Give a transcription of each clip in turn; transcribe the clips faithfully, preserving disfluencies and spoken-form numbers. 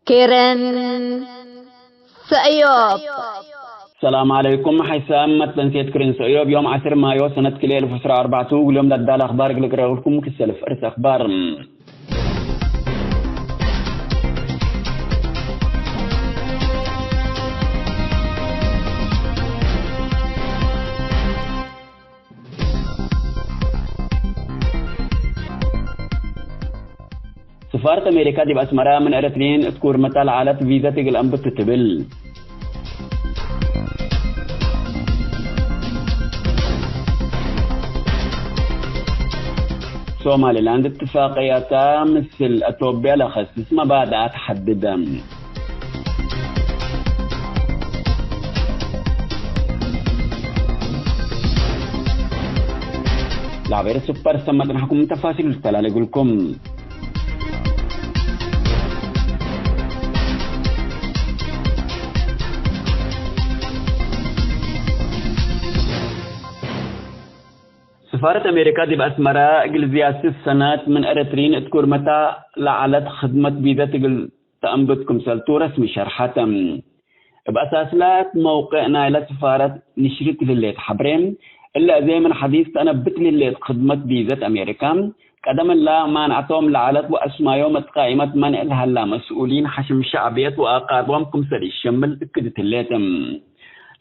ክርን ሰእዮብ። ሰላም ዐለይኩም። ሐይሳም መትበንሴት ክርን ሰእዮብ ዮም ዐስር ማዮ ሰነት ክልኤ እልፍ ወዕስራ ወአርባዕቱ፣ እግል ዮም ለዳለ አኽባር እግል እቅረብልኩም ክሰልፍ እርስ አኽባር። ስፋረት አሜሪካ ዲብ አስመረ ምን ኤረትርዪን እት ኩርመተ ለዐለት ቪዘት እግል አንብቱ ትብል። ሶማሊላንድ እትፋቅየተ ምስል አቶብያ ለከስስ መባድአት ሐድደ። ለአቤረ ሱፐር ሰመጥናሕኩም ተፋሲሉ ልተላሌ እግልኩም። ስፋረት አሜሪካ ዲብ አስመረ እግል ዝያድ ስስ ሰነት ምን ኤረትርዪን እት ኩርመተ ለዐለት ክድመት ቪዘት እግል ተአንብት ክምሰልቱ ረስሚ ሸርሐተ። እብ አሳስለ እት መውቅዕ ናይለ ስፋረት ንሽርት ለህሌት ሐብሬ፣ እለ አዜ ምን ሐዲስ ተአነብት ለህሌት ክድመት ቪዘት አሜሪካ፣ ቀደም እለ ማንዐቶም ለዐለት ወአስማዮም እት ቃኢመት መንዕ ለሀላ መስኡሊን ሐሽም ሸዕብየት ወአቃርቦም ክምሰል ኢሸምል እክድት ህሌት።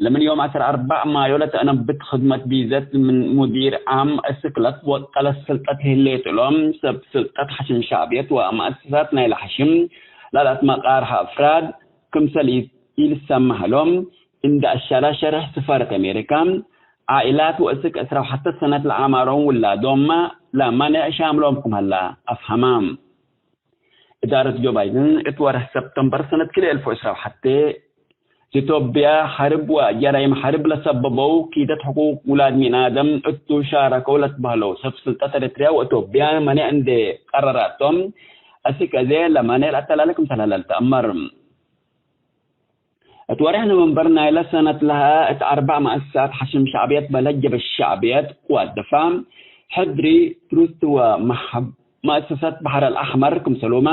ለምን ዮም ዐስር አርበዕ ማዮ ለተአነብት ክድመት ቪዘት ምን ሙዲር ዓም እስክ ለትወቀለት ስልጠት ህሌት እሎም፣ ሰብ ስልጠት ሐሽም ሸዕብየት ወመአሰሳት ናይለ ሐሽም ላላት መቃርሐ አፍራድ ክምሰል ኢ-፣ ኢልሰመሕ እሎም፣ እንደ አሻላ ሸርሕ ስፋረት አሜሪካ፣ ዓኢላት ወእስክ ዕስራ ወሐተ ሰነት ለአማሮም ውላዶምመ ለመንዕ ሻምሎም ክም ሀላ አፍሀማ። እዳረት ጆ ባይደን እት ወርሕ ሰብተምበር ሰነት ክልኤ እልፍ ወዕስራ ወሐቴ፣ ኢትዮጵያ ሐርብ ወጀራይም ሐርብ ለሰበበው ኪደት ሕቁቅ ውላድ ሚን አደም እቱ ሻረከው ለትበህለው ሰብ ስልጠት ኤረትርያ ወኢትዮጵያ መኔዕ እንዴ ቀረራቶም፣ አስክ አዜ ለመኔዕ ለአተላለ ክምሰል ሀለ ልትአመር። እት ወሬሕ ኖቨምበር ናይለ ሰነት ለሀ እት አርበዕ መአሰሳት ሐሽም ሸዕብየት በለስ ጀበሽ ሸዕብየት ቅዋት ድፋዕ፣ ሕድሪ፣ ትሩስት ወመሐብ-፣ መአሰሰት በሐር አልአሕመር ክምሰሉመ፣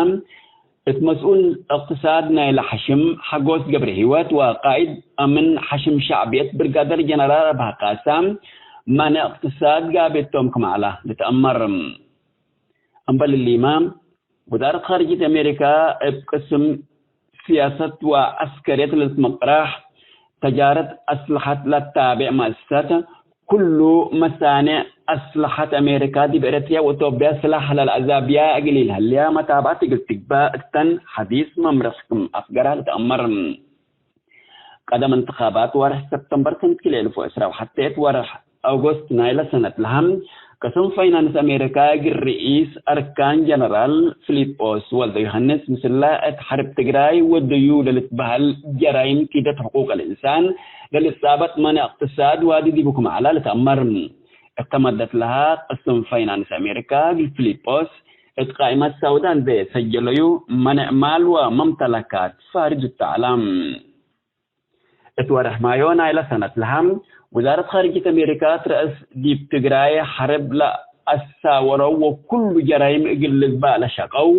እት መስኡል እቅትሳድ ናይለ ሐሽም ሐጎስ ገብረሂወት ወቃኢድ አምን ሐሽም ሸዕብየት ብርጋደር ጀነራል አብርሃ ካሳ፣ ማንዕ እቅትሳድ ጋቤቶም ክም ዐለ ልትአመር። እምበል እሊመ፣ ውዛረት ካርጅየት አሜሪካ እብ ቅስም ስያሰት ወዐስከርየት ለልትመቅራሕ ተጃረት አስለሐት ለታቤዕ መአሰሰት፣ ኩሉ መሳኔዕ አስለሐት አሜሪካ ዲብ ኤረትርያ ወኢትዮጵያ ስላሕ ለለአዛብያ እግል ኢልሀልያ መታብዐት እግል ትግበእ እተን ሐዲስ መምርሕ ክም አፍገረ ልትአመር። ቀደም እንትኻባት ወርሕ ሰብተምበር ሰነት ክልኤ እልፍ ወዕስራ ወሐቴ እት ወርሕ አውጎስት ናይለ ሰነት ለሀ፣ ቅስም ፋይናንስ አሜሪካ እግል ርኢስ አርካን ጀነራል ፊሊጶስ ወልደ ዮሐንስ፣ ምስለ እት ሐርብ ትግራይ ወደዩ ለልትበህል ጀራይም ኪደት ሕቁቅ አልእንሳን ለልትጻበጥ መንዕ እቅትሳድ ዋዲ ዲቡ ክም ዐለ ልትአመር። እተ መደት ለሀ ቅስም ፋይናንስ አሜሪካ እግል ፊሊጶስ እት ቃኢመት ሳውዳ እንዴ ሰጀለዩ፣ መንዕ ማል ወመምተለካት ፋርጅ ቱ ዐለ። እት ወርሕ ማዮ ናይለ ሰነት ለሀ፣ ውዛረት ካርጅየት አሜሪካ ትረአስ ዲብ ትግራይ ሐርብ ለአሳወረው ወኩሉ ጀራይም እግል ልግባእ ለሸቀው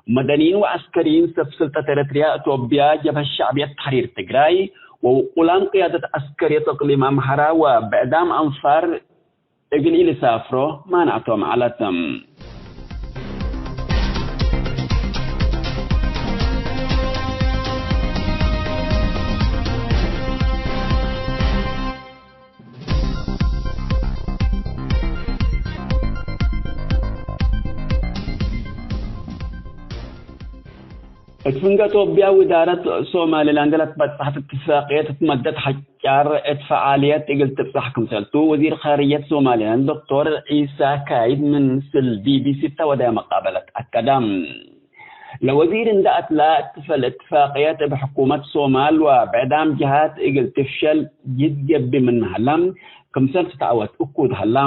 መደኒን ወዐስከሪን ሰብ ስልጠት ኤረትርያ፣ ኢትዮጵያ፣ ጀብሀት ሸዕብየት ተሕሪር ትግራይ ወውቁላም ቅያደት ዐስከርየት እቅሊም አምሐራ ወብዕዳም አንፋር እግል ኢልሳፍሮ ማንዐቶም ዐለት። እት ፍንገ ጦብያ ውዳረት ሶማሊላንድ ለትበጽሐት እትፋቅየት እት መደት ሐጫር እት ፈዓልየት እግል ትብጸሕ ክምሰልቱ ወዚር ኻርጅየት ሶማሊላንድ ዶክቶር ዒሳ ካይድ ምን ምስል ቢ ቢ ሲ እተ ወደየ መቃበለት አከደ። ለወዚር እንደ አትላ እትፈል እትፋቅየት እብ ሕኩመት ሶማል ወብዕዳም ጀሃት እግል ትፍሸል ጅድ ገብእ ምን ሀላ ክምሰል ትትዐወት እኩድ ሀላ።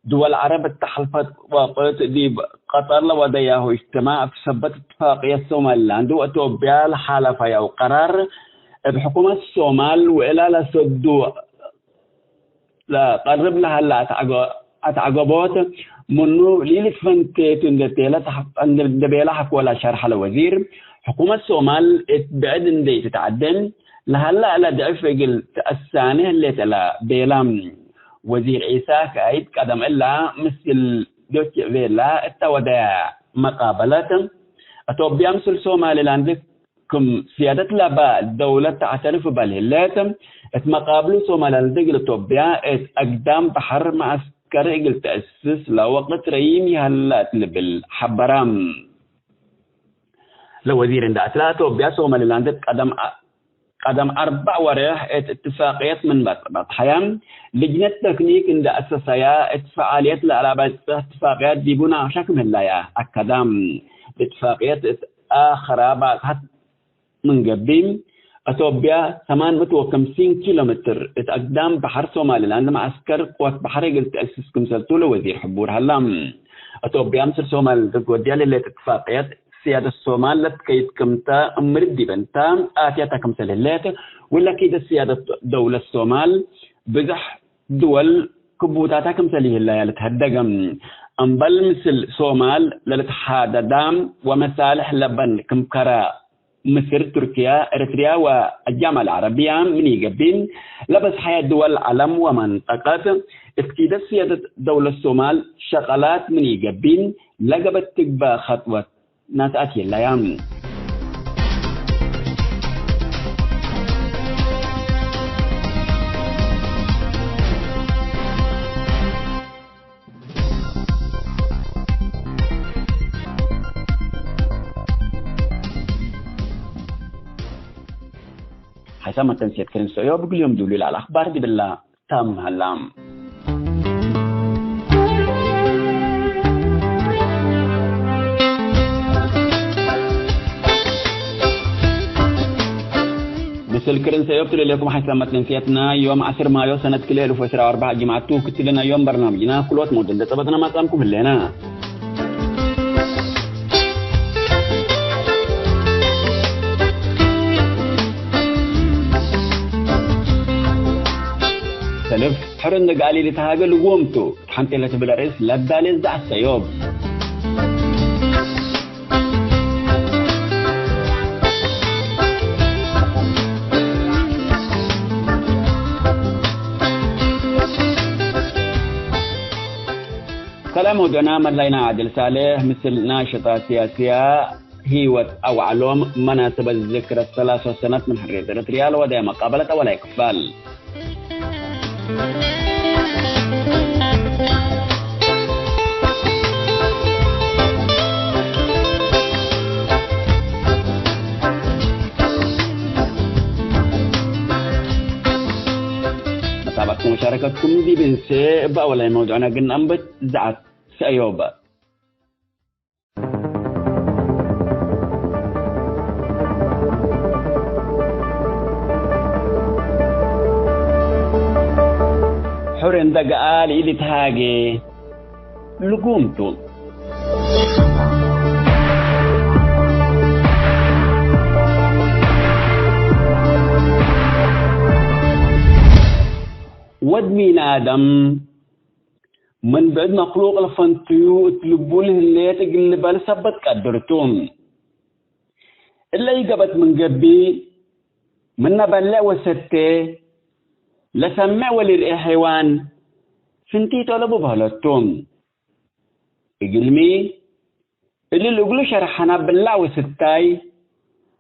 ድወል ዐረብ እተ ሐልፈት ወቅት ዲብ ቀጠር ለወደያሁ እጅትማዕ እብ ሰበት እትፋቅየት ሶማሊላንድ ወኢትዮጵያ ለሓለፈያው ቀራር፣ እብ ሕኩመት ሶማል ወእላ ለሰዱ ለቀርብ ለሀለ አትዐገ-፣ አትዐገቦት ምኑ ለኢልትፈንቴ ቱ እንዴ ቤለ ሐቆለ ሸርሐ ለወዚር፣ ሕኩመት ሶማል እት ብዕድ እንዴ ትትዐደን ለሀላ እለ ድዕፍ እግል ተአሳኔ ህሌት እለ ቤላ። ወዚር ዒሳ ከአይድ ቀደም እላ ምስል ዶቼ ቬላ እተ ወደ መቃበለት፣ አቶብያ ምስል ሶማሊላንድ ክም ስያደት ለበ ደውለት ተዕተርፍ በል ህሌት። እት መቃብሉ ሶማሊላንድ እግል አቶብያ እት አግዳም በሐር መዐስከር እግል ተአስስ ለወቅት ረዪም ይሀለ እት ልብል ሐበረ። ለወዚር እንደ አትለ፣ አቶብያ ሶማሊላንድ ቀደም አ-፣ ቀደም አርበዕ ወሬሕ እት እትፋቅየት ምን በጥ-፣ በጥሐያ፣ ልጅነት ተክኒክ እንደ አሰሰያ፣ እት ፈዓልየት ለአላበጽሕ እትፋቅየት ዲቡ ናቅሻ ክም ህላያ አከዳ። እትፋቅየት እት አክራ ባጽሐት ምን ገብእ፣ አቶብያ ሰማን ምእት ወክምሲን ኪሎ ሜትር እት አግዳም በሐር ሶማሊላንድ መዐስከር ቅወት በሐር እግል ተአስስ ክምሰልቱ ለወዚር ሕቡር ሀላ። አቶብያ ምስል ሶማሊላንድ ወድያ ለህሌት እትፋቅየት፣ ስያደት ሶማል ለትከይድ ክምተ እምር ዲበ እንተ አትያተ ክምሰል ህሌት፣ ወለኪደ ስያደት ደውለት ሶማል ብዘሕ ድወል ክቡታታ ክምሰል ይህለያ ልትሀደገ። እምበል ምስል ሶማል ለልትሓደዳ ወመሳልሕ ለበን ክም ከረ፣ ምስር፣ ቱርክያ፣ ኤረትርያ ወአጃም አልዐረብያ ምን ኢገብእ፣ ለበዝሐየ ድወል ዐለም ወመንጠቀት፣ እት ኪደ ስያደት ደውለት ሶማል ሸቀላት ምን ኢገብእ፣ ለገበት ትግበእ ኸጥወት ናስአት የለያ። ሐይሰ መተንሴት ክርን ሰእዮብ እግል ዮም ዱሉል አልአክባር ዲብላ ታም ሀላ። ምስል ክርን ሰእዮብ ትልሌኩም ሐይሰ መተንሴትና ዮም ዐስር ማዮ ሰነት ክልኤ እልፍ ወዕስራ ወአርበዕ ጅምዐቱ ክትልና ዮም በርናምጅና ክልኦት መውዱዕ እንደ ጸበጥና ማጽአምኩም ህሌና። ሰልፍ ሕር እንደ ጋሊ ልትሃገ ልጉም ቱ፣ እት ሐንቴ ለትብል አርእስ ለዳሌ ዘዐት ሰእዮብ። ሰላም ወደና መላይና ዓድል ሳልሕ፣ ምስል ናሽጣት ሲያስያ ህይወት አውዓሎም መናሰበት ዝክረ ሰላሳ ሰነት ምን ሕርየት ኤረትርያ ለወደየ መቃበለት አወላይ ክፋል። መታባዕኩም ወሻረከትኩም ዲብ እንሴ እብ አወላይ መውዱዕነ ግን አንብት ዘዐት ሰእዮብ። ሑር እንደ ገአ ለኢልትሃጌ ልጉም ቱ። ወድ ሚን አደም ምን ብዕድ መክሉቅ ለፈንትዩ እት ልቡ ለህሌት እግል ልበል ሰበት ቀድር ቱ። እለ ኢገበት ምን ገብእ፣ ምነ በሌዕ ወሰቴ፣ ለሰሜዕ ወልርኤ ሐይዋን ፍንቲት ኦለቡ በህለት ቱ። እግልሚ፣ እሊ ለእግሉ ሸርሐና ብላዕ ወስታይ፣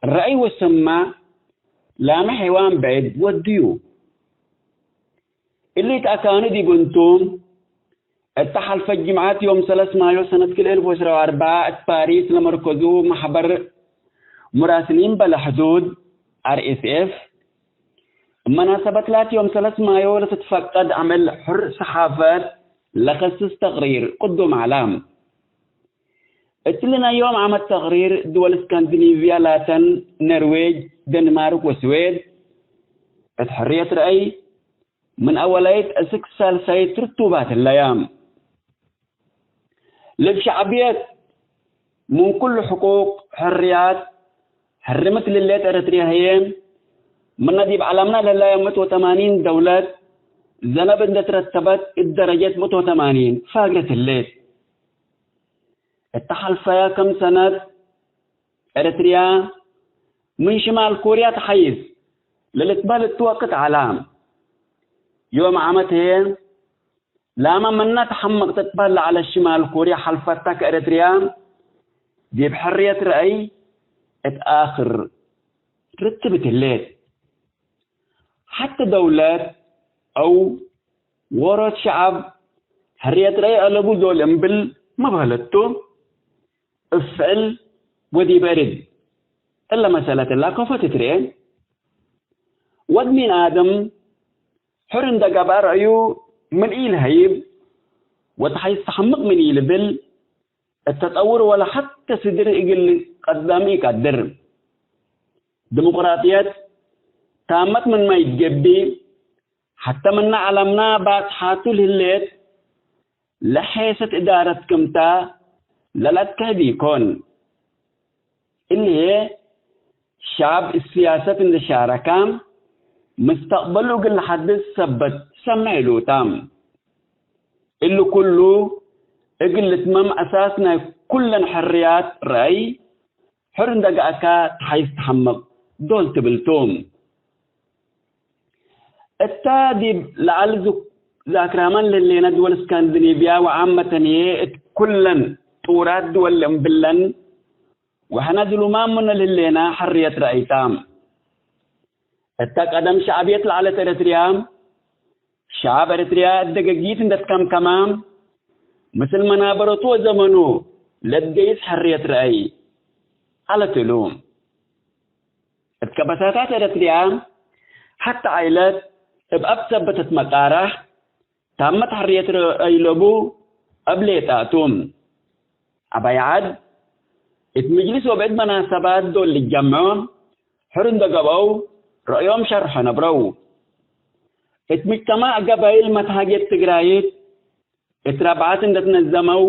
ረአይ ወሰማዕ፣ ላመ ሐይዋን ብዕድ ወድዩ። እሊ ተአካኑ ዲብ እንቱ፣ እተ ሐልፈት ጅምዐት ዮም ሰለስ ማዮ ሰነት ክልኤ እልፍ ወዕስራ ወአርበዕ እት ፓሪስ ለመርከዙ መሕበር ሙራስሊን በለ ሕዱድ፣ አር ኤስ ኤፍ፣ እብ መናሰበት ላት ዮም ሰለስ ማዮ ለትትፈቀድ ዐመል ሑር ሰሓፈት ለከስስ ተቅሪር ቅዱም ዐለ። እትሊ ናይ ዮም ዓመት ተቅሪር፣ ድወል እስካንዲኔቭያ ላተን፣ ነርዌጅ፣ ደንማርክ ወስዌድ፣ እት ሕርየት ረአይ፣ ምን አወላይት እስክ ሳልሳይት ርቱባት ህለያ። ለብ ሸዕብየት ምን ኩሉ ሕቁቅ፣ ሕርያት፣ ሕርምት ልሌት ኤረትርያ ህዬ፣ ምነ ዲብ ዐለምና ለህለያ ምእት ወተማኒን ደውለት፣ ዘነብ እንደ ትረተበት እት ደረጀት ምእት ወተማኒን ፋግረት ህሌት። እተ ሐልፈያ ክም ሰነት፣ ኤረትርያ ምን ሽማል ኮርያ ተሐይስ ለልትበህል እቱ ወቅት ዐላ። ዮም ዓመት ህዬ፣ ላመ ምነ ተሐምቅ ትትበህል ለዐለት ሽማል ኮርያ ሐልፈተ ከኤረትርያ ዲብ ሕርየት ረአይ እት አክር ርትብት ህሌት። ሐቲ ደውለት አው ዎሮት ሸዐብ ሕርየት ረአይ አለቡ ዶል እምብል መብህለት ቱ። እብ ፍዕል ወዲብ እርድ እለ መሰለት እላ ከፎ ትትርኤ። ወድ ሚን አደም ሕር እንደ ገብአ ረአዩ ምን ኢልሀይብ ወተሐይስ ተሐምቅ ምን ኢልብል፣ እት ተጠውር ወለ ሐቴ ስድር እግል ልቀደም ኢቀድር። ዲሞቅራጥየት ታመት ምንመ ኢትገብእ፣ ሐተ ምነ ዐለምና ባጽሓቱ ለህሌት ለሔሰት እዳረት ክምታ ለለአትክህድ ኢኮን። እሊ ህዬ፣ ሸዐብ እብ ስያሰት እንዴ ሻረካ፣ ምስተቅበሉ እግል ለሐድስ ሰበት ሰምዕ እሉ ተ። እሊ ኩሉ እግል ልትመም አሳስ ናይ ኩለን ሕርያት ረአይ፣ ሕር እንደ ገአካ ተሐይስ ተሐምቅ ዶል ትብል ቱ። እተ ዲብ ለዐል ዙ-፣ ዛክራመን ለህሌነ ድወል እስካንዲኔብያ ወዓመተን ህዬ እት ኩለን ጥዉራት ድወል እምብለን ወሕነ ዝሉማም ምነ ለህሌነ ሕርየት ረአይ ተ። እተ ቀደም ሸዕብየት ለዐለት ኤረትርያ፣ ሸዐብ ኤረትርያ እት ደገጊት እንዴ ትከምከመ፣ ምስል መናበረቱ ወዘመኑ ለትገይስ ሕርየት ረአይ ዐለት እሉ። እት ከበሳታት ኤረትርያ ሐተ ዓይለት እብ አብ ሰበት እት መቃረሕ ታመት ሕርየት ረአይ ለቡ እብ ሌጣ ቱ። አባይ ዐድ እት ምጅልስ ወብዕድ መናሰባት ዶል ልጀምዖ ሕር እንደ ገብአው ረአዮም ሸርሖ ነብረው። እት ምጅተማዕ ገባይል መትሃጌት ትግራይት እት ረብዓት እንደ ትነዘመው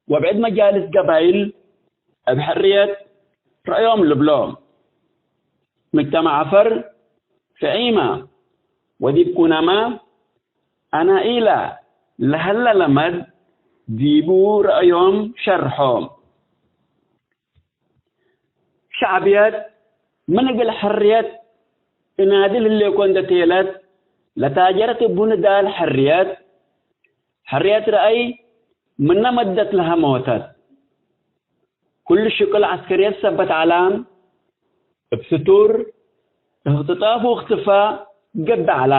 ወብዕድ መጃልስ ገባይል እብ ሕርየት ረአዮም ልብሎ። ምጅተማዕ ዐፈር ፍዒመ ወዲብ ኩነመ አናኢለ ለሀለ ለመድ ዲቡ ረአዮም ሸርሖ። ሸዕብየት ምን እግል ሕርየት እናድል ህሌኮ እንዴ ቴለት ለታጀረት እቡ ንዳል ሕርየት፣ ሕርየት ረአይ ምነ መደት ለሀ ሞተት። ኩሉ ሽቅል ዐስከርየት ሰበት ዐላ፣ እብ ስቱር፣ እክትጣፍ ወእክትፋእ ገብእ ዐላ።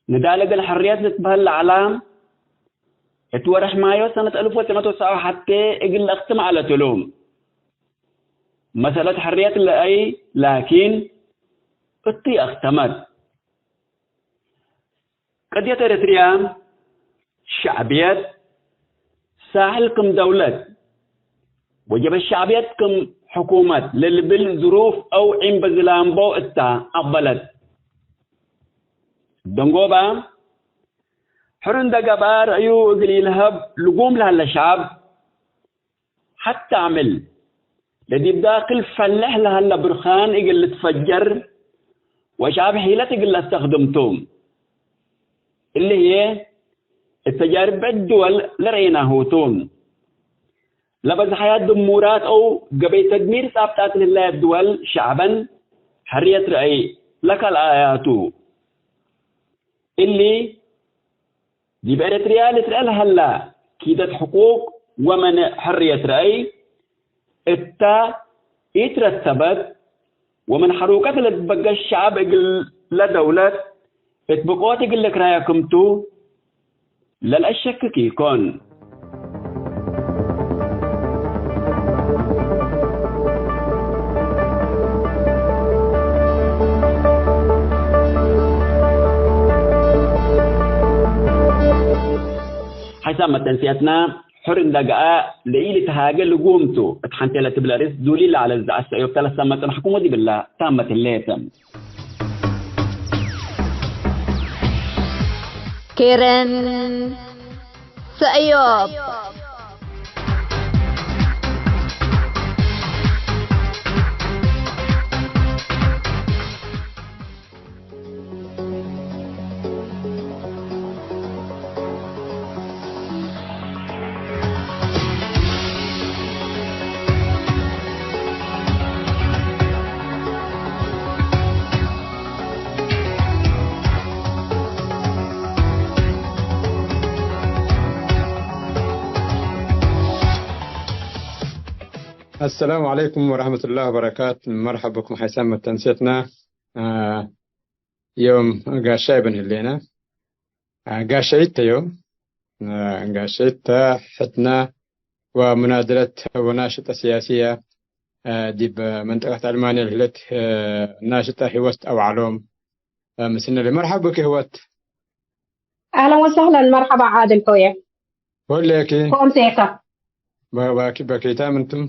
ንዳል እግል ሕርየት ልትበህል ለዐላ፣ እት ወርሕ ማዮ ሰነት አልፍ ወትስዕ መእት ወሰብዓ ወሐቴ እግል ለአክትም ዐለት እሉ። መሰለት ሕርየት ለአይ ላኪን፣ እቱ ይአክተመት። ቅድየት ኤረትርያ፣ ሸዕብየት፣ ሳሕል ክም ደውለት፣ ወጀበት ሸዕብየት ክም ሕኩመት ለልብል ዝሩፍ አው ዒም በዝላምቦ እታ አቅበለት። ደንጎባ፣ ሕር እንደ ገብአ ረአዩ እግል ኢልሀብ ልጉም ለሀለ ሸዐብ፣ ሐቲ አምል ለዲብ ዳክል ፈልሕ ለሀለ ብርካን እግል ልትፈጀር ወሸዐብ ሒለት እግል ለአስተክድም ቱ። እሊ ህዬ እት ተጃርብ ብዕድ ድወል ለረኤናሁ ቱ። ለበዝሐያት ድሙራት አው ገበይ ተድሚር ጻብጣት ለህለያት ድወል ሸዐበን ሕርየት ረአይ ለከልአያ ቱ። እሊ ዲብ ኤረትርያ ልትረአ ለሀላ ኪደት ሕቁቅ ወመንዕ ሕርየት ረአይ እታ ኢትረተበት ወምን ሐሩቀት ለትበገስ ሸዐብ እግለ ደውለት እት ብቆት እግል ልክራያ ክምቱ ለልአሸክክ ኢኮን። ሐሳብ መተንስያትና፣ ሕር እንደ ገአ ለኢልትሃገ ልጉም ቱ። እት ሐንቴ ለትብል አርእስ ዱሊ ለዐለት ዘአሰእዮብ ተለሰመ ጽንሐኩም ወዲብላ ታመት ህሌት። ኬረን ሰእዮብ። አሰላሙ ዐለይኩም ወረሕመቱላሂ ወበረካቱ። መርሐብ ብኩም ሐይሳም መተንሴትና። አ፣ ዮም ጋሻይ ብን ህሌና። አ፣ ጋሻይት ተ ዮም፣ አ፣ ጋሻይት ተ ሕትና ወሙናድለት ወናሽጠ ስያስየ፣ አ፣ ዲብ መንጠቀት አልማንየ ለህለት፣ አ፣ ናሽጠ ህይወት አውዓሎም፣ አ፣ ምስልነ። መርሐብ ብኪ ህይወት። አህለን ወሰህለን፣ መርሐባ ዓድል ሆየ። ኮሌኪ ኮም ሴከ? በ-፣ በኪ-፣ በኪታም እንቱም?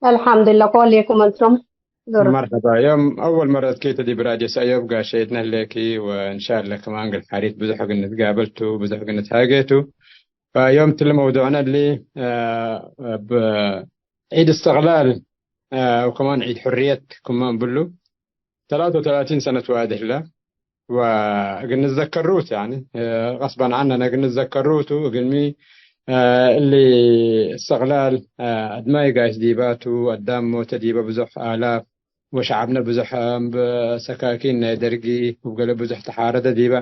አልሐምዱሊላህ፣ ኮሌኩም እንቱም? ዱር። መርሐባ። ዮም አወል መረት ኬተ ዲብ ራድዮ ሰእዮብ ጋሻይትነ ህሌኪ፣ ወእንሻአላህ ከማን እግል ሐሪት ብዙሕ እግል ንትጋበልቱ፣ ብዙሕ እግል ንትሃጌቱ። ፈዮም ትል መውዱዕነ እሊ፣ አ፣ እብ ዒድ እስትቅላል፣ አ፣ ወከማን ዒድ ሕርየት ክመ እንብሉ፣ ተላተ ወተላቲን ሰነት ዋዲ ህለ፣ ወእግል ንዘከሩት፣ ያኒ፣ እ፣ ቀስበን ዐነነ እግል ንዘከሩቱ፣ እግልሚ፣ እ፣ እሊ እስትቅላል፣ እ፣ አድማይ ጋይስ ዲባቱ፣ አዳም ሞተ ዲበ ብዙሕ አላፍ፣ ወሸዐብነ ብዙሕ፣ እም፣ ሰካኪን ናይ ደርጊ፣ ወገሌ ብዙሕ ተሓረደ ዲበ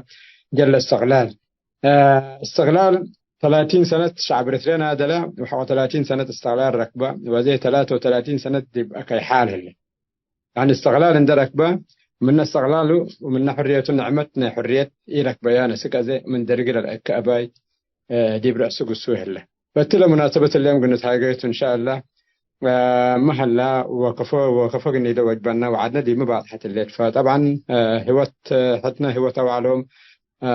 ጀለ እስትቅላል። እ፣ እስትቅላል ተላቲን ሰነት ሸዐብ ኤረትርየ ናደለ፣ ወሐቆ ተላቲን ሰነት እስትቅላል ረክበ፣ ወዘይ ተላተ ወተላቲን ሰነት ዲብ አከይ ሓል ህለ። ያኒ እስትቅላል እንዴ ረክበ፣ ምነ እስትቅላሉ ወምነ ሕርየቱ ንዕመት ናይ ሕርየት ኢረክበያ፣ ነስክ አዜ ምን ደርጊ ለልአከ አባይ፣ እ፣ ዲብ ረእሱ ግሱ ህለ። በቲ ለሙናሰበት እለ እግል ንትሃጌቱ እንሻአላህ። እ፣ መሀላ ወከፎ፣ ወከፎ ግኒደ ወጅበና ወዐድነ ዲብ ሚ ባጽሐት ህሌት። ፈጠብዐን፣ እ፣ ህይወት፣ እ፣ ሕትነ ህይወት አውዓሎም፣ እ፣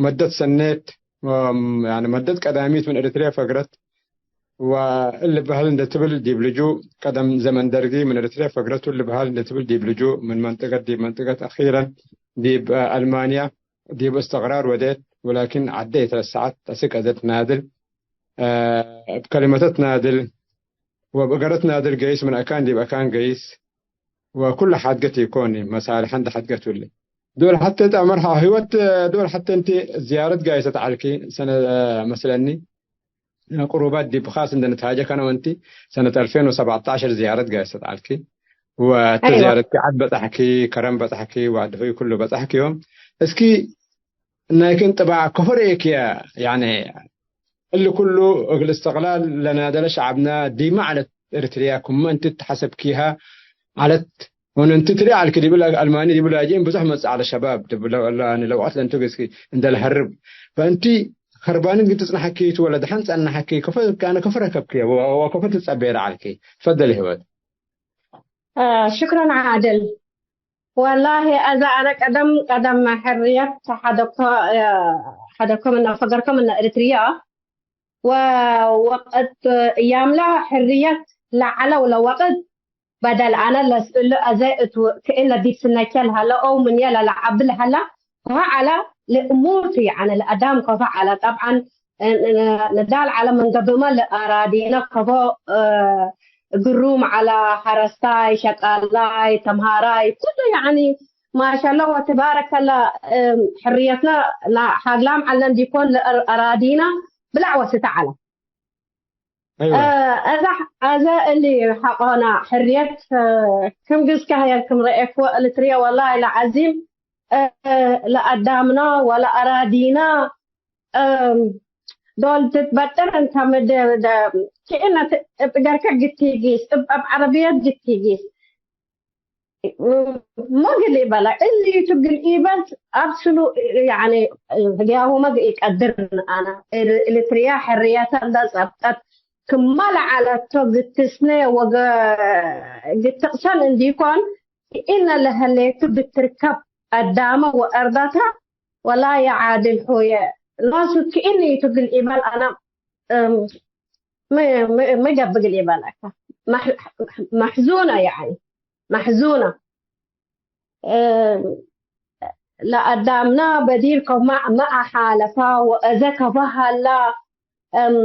መደት ሰኔት፣ ወም፣ ያኒ መደት ቀዳሚት ምን ኤረትርየ ፈግረት፣ ወእሊ በህል እንዴ ትብል ዲብ ልጁእ፣ ቀደም ዘመን ደርጊ ምን ኤረትርየ ፈግረቱ እሊ በህል እንዴ ትብል ዲብ ልጁእ፣ ምን መንጠቀት ዲብ መንጠቀት፣ አኺረን ዲብ አልማንያ ዲብ እስትቅራር ወዴት፣ ወላኪን ዐደ ኢትረሰዐት፣ አስክ አዜ ትናድል፣ አ፣ እብ ከሊመተ ትናድል፣ ወእብ እገረ ትናድል ገይስ፣ ምን አካን ዲብ አካን ገይስ፣ ወኩሉ ሐድገት ኢኮን፣ መሳልሐ እንዴ ሐድገት እሊ። ዶል ሐቴ ተ መርሐ ህይወት፣ ዶል ሐቴ እንቲ ዝያረት ጋይሰት ዐልኪ፣ ሰነ መስለኒ፣ ቅሩባት ዲብ ኻስ እንዴ ንትሃጀ ከነ ወእንቲ፣ ሰነት አልፌን ወሰብዐተዐሸር ዝያረት ጋይሰት ዐልኪ፣ ወእተ አይወ። ዝያረትኪ ዐድ በጽሐኪ፣ ከረም በጽሐኪ፣ ወዐድ ሆይ ኩሉ በጽሐኪ ዮም። እስኪ ናይኪ እንጥባዕ ከፎ ረኤክየ፣ ያኒ እሊ ኩሉ እግል እስትቅላል ለናደለ ሸዐብና ዲመ ዐለት ኤረትርያ ክመ እንቲ ተሐሰብኪሃ ዐለት፣ ወእንቲ ትርኤ ዐልኪ ዲብ አልማኒ ዲብ ላጅኢን ብዙሕ መጽእ ዐለ ሸባብ ዲብ ለ-፣ ለ-፣ ለወቅት ለእንቱ ገስኪ እንዴ ለሀርብ። ፈእንቲ ከርባኒት ግን ትጽንሐኪ ቱ ወለ ደሐን ጸንሐኪ? ከፎ፣ አነ ከፎ ረከብኪ ወ-፣ ወከፎ ትጸቤ ለዐልኪ? ትፈደል ህይወት። አ፣ ሽክረን ዓድል። ወላሂ፣ አዜ አነ ቀደም ቀደም ሕርየት ሐደኮ፣ ሐደኮ ምነ ፈገርኮ ምነ ኤሪትርያ፣ ወወቅት እያምላ ሕርየት ለዐለው ለወቅት በደል አነ ለስእሉ አዜ እቱ ክእነ ዲብ ስነቼ ለሀለ ኦው ምንዬ ለለዐብል ሀላ ኮሀ ዐለ ለእሙር ቱ፣ ያዕነ ለአዳም ኮፈ ዐለ። ጠብዓን ንዳል ዐለ ምን ገብእመ ለአራዲነ ከፎ፣ እ፣ ግሩም ዐለ፣ ሐረስታይ፣ ሸቃላይ፣ ተምሃራይ፣ ኩሉ ያዕኒ ማሻአላህ ወትባረከላህ፣ እ፣ ሕርየትነ ና-፣ ሐግላም ዐልነ እንዲኮን ለአር-፣ አራዲነ ብላዕ ወስተ ዐለ። አይወ። እ፣ አዛ፣ አዛ እሊ ሐቆና ሕርየት፣ እ፣ ክም ግዝከ ሀየር ክም ረኤክወ እልትርየ ወላሂ ለዐዚም፣ እ፣ ለአዳምና ወለአራዲና፣ እም፣ ዶል ትትበጥር እንተ ምድ-፣ ደ-፣ ክእነ ት-፣ እብ ገርከ ግትጊስ፣ እብ፣ እብ ዐረብየት ግትጊስ። ሞ እግል ኢበለ፣ እሊ ቱ እግል ኢበል አብስሉ፣ ያኒ፣ ህግያሁመ ኢቀድርን አነ። ኤር-፣ ኤሪትርያ ሕርየተ እንደ ጸብጠት ክመ ለዐለቶ ግትስነ ወገ-፣ ግትቅሰን እንዲኮን፣ ክእነ ለህሌቱ ብትርከብ አዳመ ወአርዳታ ወላ የዓድል ሆየ፣ ኖሱ ክእኒ ቱ እግል ኢበል አነ፣ እም፣ ሚ፣ ሚ፣ ሚ ገብእ እግል ኢበለከ። መሕ-፣ መሕዙነ፣ ያኒ፣ መሕዙነ። እም፣ ለአዳምና በዲር ከማ፣ ማ አሓለፋ ወአዘ ከፈ ሀላ፣ እም፣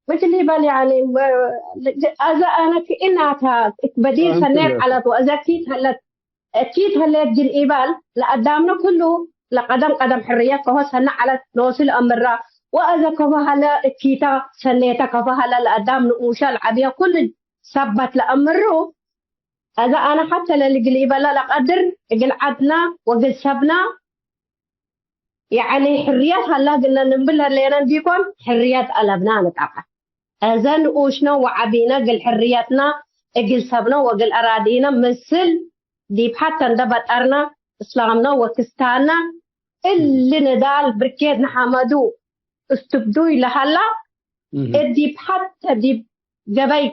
እግል ኢበል፣ ያኒ፣ አዘ አነ ክእናታ በዲር ሰኔት ዐለት ወአዘ ኪት ሀለት፣ እኪት ህሌት እግል ኢባል ለአዳምነ ኩሉ ለቀደም ቀደም ሕርየት ከሆ ሰነ ዐለት ኖሱ ለአምራ፣ ወአዘ ከፎ ሀለ እኪተ ሰኔተ ከፎ ሀለ ለአዳም ንኡሸ ለዐብየ ኩሉ ሰበት ለአምሩ፣ አዘ አነ ሐተ ለልግል ኢበለ ለቀድር እግል ዐድነ ወእግል ሰብነ፣ ያዕኒ ሕርየት ሀላ እግልነ ንብል ህሌነ እንዲኮን ሕርየት አለብነ ንጠቀ። አዘ ንኡሽነ ወዐቢነ እግል ሕርየትነ፣ እግል ሰብነ ወእግል አራዲነ ምስል ዲብ ሐተ እንደ በጠርነ፣ እስላምነ ወክስታንነ እሊ ንዳል ብርጌድ ንሐመዱ እስትብዱይ ለሀላ፣ እህ። እብ ዲብ ሐተ ዲብ ገበይ፣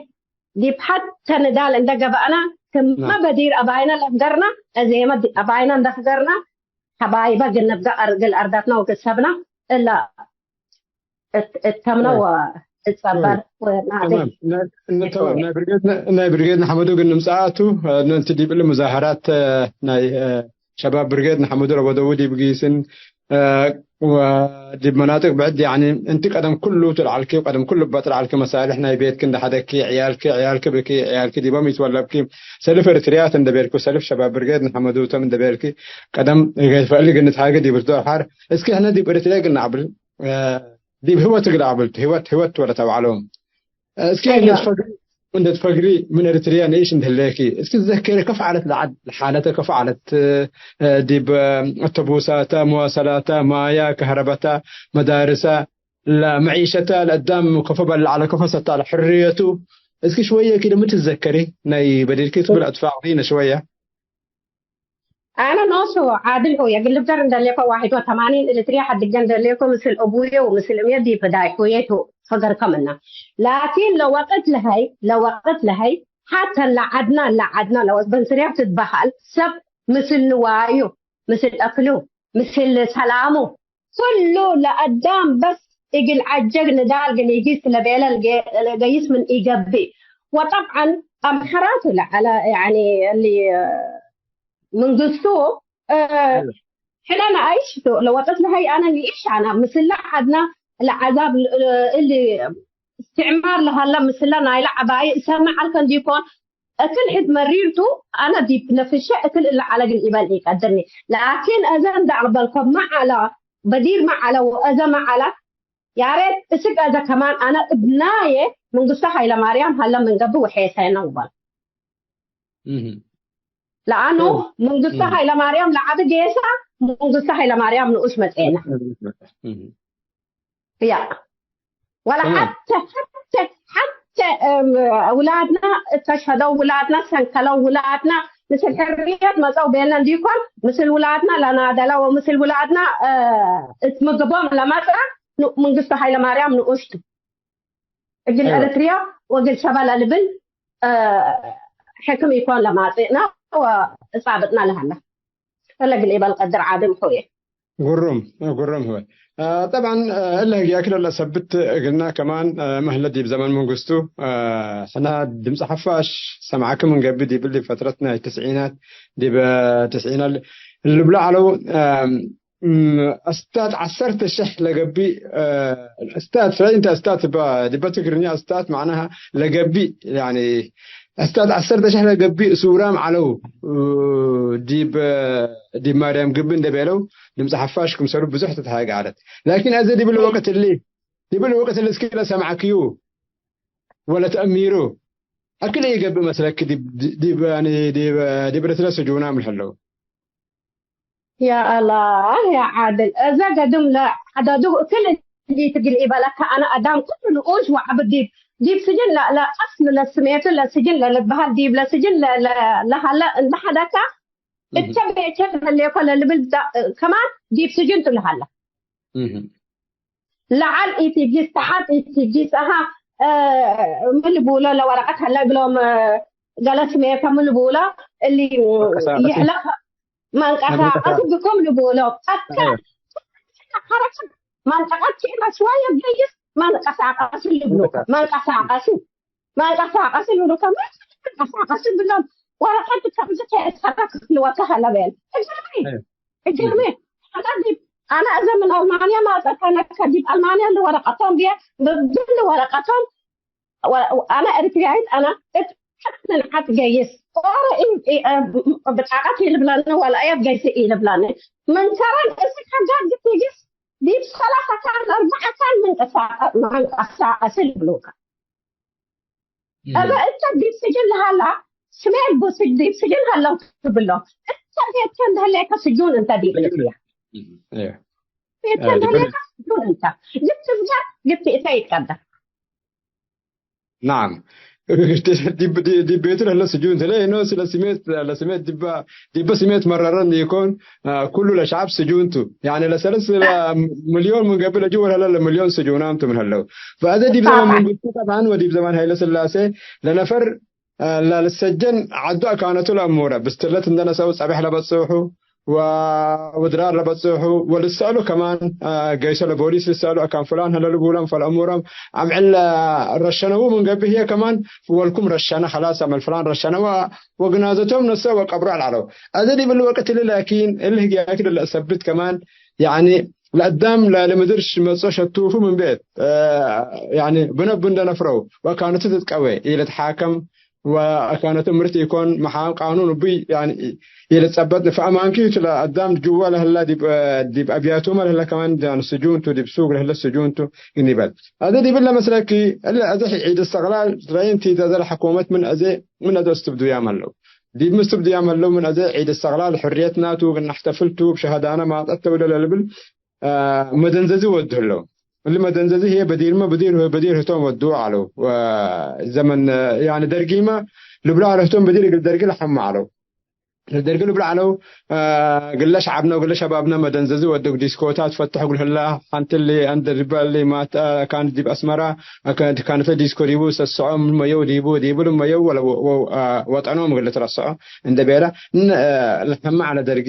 ዲብ ሐተ ንዳል እንደ ገብአነ፣ ክመ ናም። በዲር አባይነ ለፍገርነ፣ አዜመ ዲ-፣ አባይነ እንደ ፍገርነ፣ ሐባይበ እግል ንብገ አር-፣ እግል አርደትነ ወእግል ሰብነ እለ እት-፣ እተምነ ናም። ወእትጸበር ናም። ወናዴ ተማም። ናይ፣ ን-፣ ተማም። ይትወየ። ናይ ብርጌድ ነ-፣ ናይ ብርጌድ ንሐመዱ ግን ንምጽአቱ፣ እ፣ ነንቲ ዲብ እሊ ሙዛሀራት፣ እ፣ ናይ፣ እ፣ ሸባብ ብርጌድ ንሐመዱ ለወደዉ ዲብ ጊስን፣ እ፣ ወዲብ መናጥቅ ብዕድ፣ ያኒ፣ እንቲ ቀደም ኩሉ ትልዓልኪ፣ ቀደም ኩሉ እባ ትልዓልኪ መሳልሕ ናይ ቤትኪ እንደ ሐደኪ፣ ዕያልኪ፣ ዕያልኪ ብኪ፣ ዕያልኪ ዲቦም ይትወለብኪ፣ ሰልፍ ኤርትርያት እንደ ቤልኩ፣ ሰልፍ ሸባብ ብርጌድ ንሐመዱ ተም እንደ ቤልኪ፣ ቀደም ፈእሊ ግን ንትሃገ ዲብ ርዶ ሐር፣ እስኪ ሕነ ዲብ ኤርትርያ ግን ነአብል፣ እ፣ ዲብ ህይወት እግል አብልቱ፣ ህይወት፣ ህይወት ወለት አውዓሎም። እስኪ አይዋ። እንደ ትፈግሪ፣ እንደ ትፈግሪ ምን ኤርትርያ ንኢሽ እንደ ህሌኪ፣ እስኪ ትዘከሪ ከፍ ዐለት ለዐድ፣ ለሓለተ ከፍ ዐለት፣ እ፣ ዲብ፣ እ፣ አተቡሳተ፣ መዋሰላተ፣ ማያ፣ ከህረበተ፣ መዳርሰ፣ ለመዒሸተ፣ ለአዳም ከፎ በልዐ ለከፎ ሰተ ለሕርየቱ፣ እስኪ ሽወየ ኪ ለምን ትዘከሪ፣ ናይ በዲርኪ ትብል አትፋቅሪነ ሽወየ። አነ ኖሱ ዓድል ሆየ፣ እግል ልፍገር እንደሌኮ ዋሕድ ወተማኒን ኤርትርያ ሐድገ እንደሌኮ ምስል አቡየ ወምስል እምየ ዲብ ህዳይ ሆየ ቱ ፈገርከ ምነ። ላኪን ለወቅት ለሀይ፣ ለወቅት ለሀይ ሐተ ለዐድና፣ ለዐድና ለወ-፣ በንስርያም ትትበሀል ሰብ ምስል ንዋዩ፣ ምስል አክሉ፣ ምስል ሰላሙ፣ ኩሉ ለአዳም በስ እግል ዐጀግ ንዳል እግል ኢጊስ ለቤለ ለገ-፣ ለገይስ ምን ኢገብእ። ወጠብዐን አምሐራቱ ለዐለ፣ ያኒ፣ እሊ፣ መንግስቱ፣ እ፣ አይዋ። ሕነ ነአይሽ ቱ፣ ለወጠት ለሀይ አነ ንኢሽ አነ፣ ምስለ ዐድነ ለዐዛብ፣ እ፣ እሊ እስትዕማር ለሀለ ምስለ ናይለ ዐባይ እሰምዕ ዐልከ እንዲኮን፣ እክል ሕድ መሪር ቱ፣ አነ ዲብ ነፍሸ እክል እለ ዐለ እግል ኢበል ኢቀድርኒ። ላኪን አዘ እንደ አቅበልኮ መዐለ፣ በዲር መዐለ ወአዘ መዐለ፣ ያሬት እስክ አዘ ከማን አነ እብ ናየ መንግስቱ ሀይለማርያም ሀለ ምን ገብእ ወሔሰነ ውበል። እህ። ለአኑ እህ። መንግስቱ እህ። ሀይለማርያም ለዐቢ ጌሰ፣ መንግስቱ ሀይለማርያም ንኡሽ መጽኤነ። እህ። ያ። ወለ ተማም። ሐቴ፣ ሐቴ፣ ሐቴ፣ እም፣ ውላድና እተሽሀደው፣ ውላድና ሰንከለው፣ ውላድና ምስል ሕርየት መጸው ቤልነ እንዲኮን፣ ምስል ውላድና ለናደለ ወምስል ውላድና፣ እ፣ እት ምግቦም ለመጽአ ኑ-፣ መንግስቱ ሀይለማርያም ንኡሽ ቱ። እግል አይዋ። ኤረትርያ ወእግል ሰበ ለልብል፣ እ፣ ሕክም ኢኮን ለማጽእነ ወጻብጥነ ለሀለ። እለ እግል ኢበል ቀድር ዓድም ሆየ። ግሩም፣ ግሩም ህወ። አ፣ ጠብዐን፣ አ፣ እለ ህግያኪ ለለሰብት እግልና ከማን፣ አ፣ መህለ ዲብ ዘመን መንግስቱ፣ አ፣ ሕና ድምጽ ሐፋሽ ሰምዐኪ ምን ገብእ ዲብ እሊ ፈትረት ናይ ትስዒናት፣ ዲብ፣ አ፣ ትስዒናት ልብሎ ዐለው፣ አ፣ እም፣ እስታት ዐሰርተ ሸሕ ለገብእ፣ አ፣ እስታት፣ ፍላይ እንተ እስታት እባ፣ ዲበ ትግርኛ እስታት መዕናሃ ለገብእ፣ ያኒ፣ እስታት ዐሰርተ ሸሕ ለገብእ እሱራም ዐለው፣ ዲብ፣ ዲብ ማርያም ግቢ እንዴ ቤለው፣ ድምጽ ሐፋሽ ክምሰሉ ብዙሕ ትትሃጌ ዐለት። ላኪን አዜ ዲብለ ወቅት እሊ፣ ዲብለ ወቅት እሊ እስኪ ለሰምዐክዩ ወለተአሚሩ፣ አክል ኢገብእ መስለኪ ዲብ፣ ዲብ፣ ያኒ ዲብ፣ ዲብ ኤረትርያ ስጁናም ለህለው? ያ አላህ፣ ያ ዓድል፣ እዘ ገድም ለዐደዱ እክል እሊ ትግል ኢበለከ፣ አነ አዳም ኩሉ ንኡሽ ወዐቢ ዲብ፣ ዲብ ስጅን ለ-፣ ለአስል ለስሜቱ ለስጅን ለልትበሀል፣ ዲብለ ስጅን ለ-፣ ለ-፣ ለሀለ እንደ ሐደከ፣ እህ። እተ ቤቼ ለህሌኮ ለልብል ዳ-፣ ከማን ዲብ ስጅን ቱ ለሀለ። እህ። ለዐል ኢትጊስ፣ ተሐት ኢትጊስ፣ አሃ፣ እ፣ ምን ልቡሎ ለወረቀት ሀለ እግሎም፣ እ፣ ገለ ስሜከ ምን ልቡሎ እሊ መንቀሳቀሲ። ይሕለፍ መንቀሳቀሱ መንቀሳ-፣ ብኩም ልቡሎ። አከ አዎ። ሐረከት መንጠቀት ኬና ሽዋየ ገይስ መንቀሳቀሱ ልብሎ። መንቀሳ-፣ መንቀሳቀሱ። መንቀሳቀስ ይብሉከ፣ መንቀሳቀስ ይብሎም። ወረቀት ከምዚ ከየሰረክ ክልወከ ሀለ ቤል። እጅርሜ፣ እህ። እጅርሜ። አነ ዲብ፣ አነ እዘ ምን አልማንያ ማጸት፣ አነ ከዲብ አልማንያ ለወረቀቶም ብየ፣ ብግል ወረቀቶም፣ ወ-፣ አነ ኤርትርያይት፣ አነ እት ሐት ምን ሐት ገይስ። ኦረ ኢ-፣ ኢ-፣ እ፣ ብጣቀት ኢልብላኒ፣ ወላ አየት ገይስ ኢልብላኒ። ምን ከረን እስክ ሐጋግ ትግስ፣ ዲብ ሰላሳ ካን፣ አርበዓ ካን መንቀሳቀ-፣ መንቀሳቀስ ይብሉከ። እበ እተ ዲብ ስጅን ለሀላ፣ ስሜት ቡ ስጅ-፣ ዲብ ስጅን ሀለው ትብሎ። እተ ቤትከ እንደ ህሌከ ስጁን እንተ ዲብ ልብያ። እየ። ቤትከ እ፣ እንደ ዲብ ህሌከ ስጁን እንተ። ግብት ትፍገር፣ ግብት እተ ይትቀደር። ናም። ዲብ፣ ዲብ፣ ዲብ ቤቱ ለህለ ስጁን ተ፣ ለእኖ ስለ ስሜት፣ ለስሜት ዲበ፣ ዲበ ስሜት መረረን ኢኮን፣ አ፣ ኩሉ ለሸዐብ ስጁን ቱ። ያኒ ለሰለስ ሚልዮን ምን ገብእ ለጅወ ለህለ ለሚልዮን ስጁናም ቱ ምን ህለው። ፈአዜ ዲብ ዘመን ሳሐ። መንግስቱ ጠብዓን ወዲብ ዘመን ሀይለ ስላሴ ለነፈር፣ አ፣ ለልሰጀን ዐዱ አካነቱ ለአሙረ፣ ብስትለት እንደ ነሰኡ ጸቤሕ ለበጽሑ፣ ወ-፣ ወድራር ለበጽሑ ወልሰአሉ ከማን፣ አ፣ ገይሶ ለቦሊስ ልሰአሉ አካን ፍላን ህለ ልቡሎም ፈልአሙሮም አምዕል ረሸነዉ ምን ገብእ ህዬ ከማን ወልኩም ረሸነ፣ ኸላስ አመል ፍላን ረሸነ ወ-፣ ወግናዘቶም ነሰ ወቀብሮ አልዐለው። አዜ ዲብ እሊ ወቅት እሊ ላኪን እሊ ህግያኪ ለለአሰብት ከማን ያኒ ለአዳም ለልምድር ሽ-፣ መጾ ሸቱፉ ምን ቤት፣ አ፣ ያኒ ብነቡ እንደ ነፍረው ወአካነቱ ትትቀዌ ኢልትሓከም ወአካነቱ ምርት ኢኮን፣ መሓ-፣ ቃኑን እቡይ፣ ያኒ፣ ኢልጸበጥ። ፈአማንኪ ቱ ለአዳም ጅወ ለህለ ዲብ፣ ዲብ አብያቱመ ለህለ ከማን፣ ያኒ፣ ስጁን ቱ፣ ዲብ ሱግ ለህለ ስጁን ቱ፣ ግኒበል። አዜ ዲብለ መስለኪ፣ እለ አዜ ዒድ እስትቅላል ትረይን ቲ፣ አዜ ለሐኩመት ምን አዜ፣ ምን አዜ እስትብዱያም ሀለው። ዲብ ምን እስትብዱያም ሀለው፣ ምን አዜ ዒድ እስትቅላል ሕርየትና ቱ፣ ግናሕተፍል ቱ፣ ብሸሃዳነ ማጠት ተውለ ለልብል፣ አ፣ መደንዘዚ ወዱ ህለው። እሊ መደንዘዚ ህዬ በዲርመ በዲር፣ በዲር ህቶም ወዱ ዐለው። ወዘመን፣ ያኒ ደርጊመ ልብሎ ዐለ ህቶም በዲር እግል ደርጊ ለሐመ ዐለው። ደርጊ ልብሎ ዐለው፣ አ፣ ግለ ሸዐብነ ወግለ ሸባብነ መደንዘዚ ወዱ። ዲስኮታት ፈትሕ እግል ህላ፣ ሐንቲ እሊ አንድ ዲበ እሊ ማት፣ አ፣ ካን ዲብ አስመራ፣ አ፣ ካን፣ ካነተ ዲስኮ ዲቡ ሰስዖ፣ መየው ዲቡ፣ ዲቡ ልመየው ወለ ወ-፣ ወ-፣ አ፣ ወጠኖም እግል ልትረስዖ እንደ ቤለ፣ ን-፣ አ፣ ለሐመ ዐለ ደርጊ።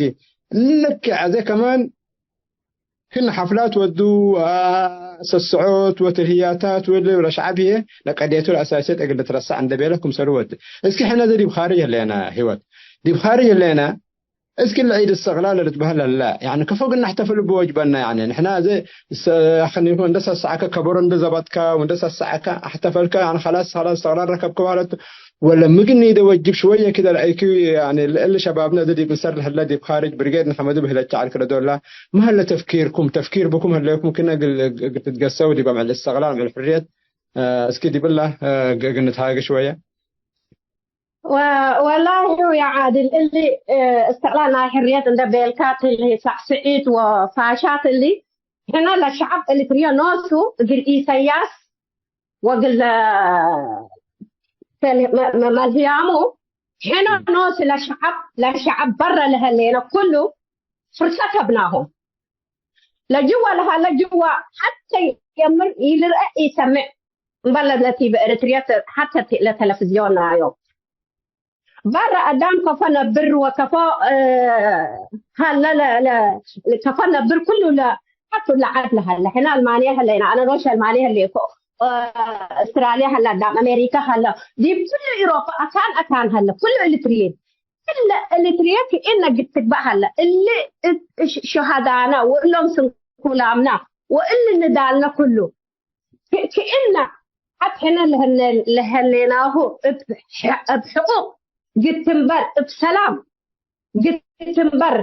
ልክ አዜ ከማን ክን ሐፍላት ወዱ፣ አ፣ ሰስዖት ወትልህያታት ወለ ለሸዐብ ህዬ ለቀድየቱ ለአሳስየት እግል ልትረሰዕ እንደ ቤለ ክምሰሉ ወድ። እስኪ ሕነ ዘ ዲብ ካርጅ ህሌነ ህይወት፣ ዲብ ካርጅ ህሌነ፣ እስኪ ለዒድ እስትቅላል ለልትበህል ለለ፣ ያኒ ከፎ ግን ነሕተፍል እቡ ወጅበነ። ያኒ ንሕና ዘ ሰ-፣ አኽኒኮ እንደ ሰሰዐከ ከበሮ እንደ ዘበጥከ ወእንደ ሰሰዐከ አሕተፈልከ፣ ያኒ ኸላስ፣ ኸላስ እስትቅላል ረከብከ ማለት ወለ ምግኒ ደ ወጅብ ሽወየ ክደ ለአይኪ፣ ያኒ ለእሊ ሸባብነ እዘ ዲብ እንሰር ለህለ ዲብ ካርጅ ብርጌድ ንሐመዱ ብህለች ዐልክ ለዶላ፣ ማ ህለ ተፍኪርኩም? ተፍኪር ብኩም ህሌኩም ክነ እግል፣ እግል ትትገሰው ዲብ አምዕል እስትቅላል፣ አምዕል ሕርየት፣ አ፣ እስኪ ዲብላ፣ አ፣ ግ-፣ እግል ንትሃገ ሽወየ። ወ-፣ ወላሂ ያ ዓድል፣ እሊ፣ አ፣ እስትቅላል ናይ ሕርየት እንደ ቤልካት እሊ ሳዕስዒት ወፋሻት እሊ፣ ሕነ ለሸዐብ እሊ ትርዮ ኖሱ እግል ኢሰያስ ወግለ መ-፣ መ-፣ መልህያሙ፣ ሕነ ኖስ ለሸዐብ፣ ለሸዐብ በረ ለህሌነ ኩሉ ፍርሰት ሀብናሆም። ለጅወ ለሀለ ጅወ ሐተ የምር ኢልርአ ኢሰምዕ። እምበል ለቲበ ኤረትርየ ሐተ ለተለፍዝዮን ናዮም። በረ አዳም ከፎ ነብር ወከፎ፣ እ፣ ሀለ ለ-፣ ለ-፣ ከፎ ነብር ኩሉ ለ-፣ ሐቱ ለዐድ ለሀለ። ሕነ አልማንየ ሀለይነ፣ አነ ኖሽ አልማንየ ሀሌኮ፣ እ፣ አውስትራልየ ሀለ፣ አዳም አሜሪከ ሀለ፣ ዲብ ኩሉ ኤውሮፓ አካን አካን ሀለ፣ ኩሉ ኤሪትርየ። እለ ኤሪትርየ ክእነ ግትግባእ ሀለ፣ እሊ እት ሽ-፣ ሸሃዳነ ወእሎም ስንኩላምና ወእሊ ንዳልነ ኩሉ። ክ-፣ ክእነ ሐት ሕነ ለህነ-፣ ለህሌናሁ እብ ሕ-፣ እብ ሕቁቅ ግትምበር፣ እብ ሰላም ግትምበር፣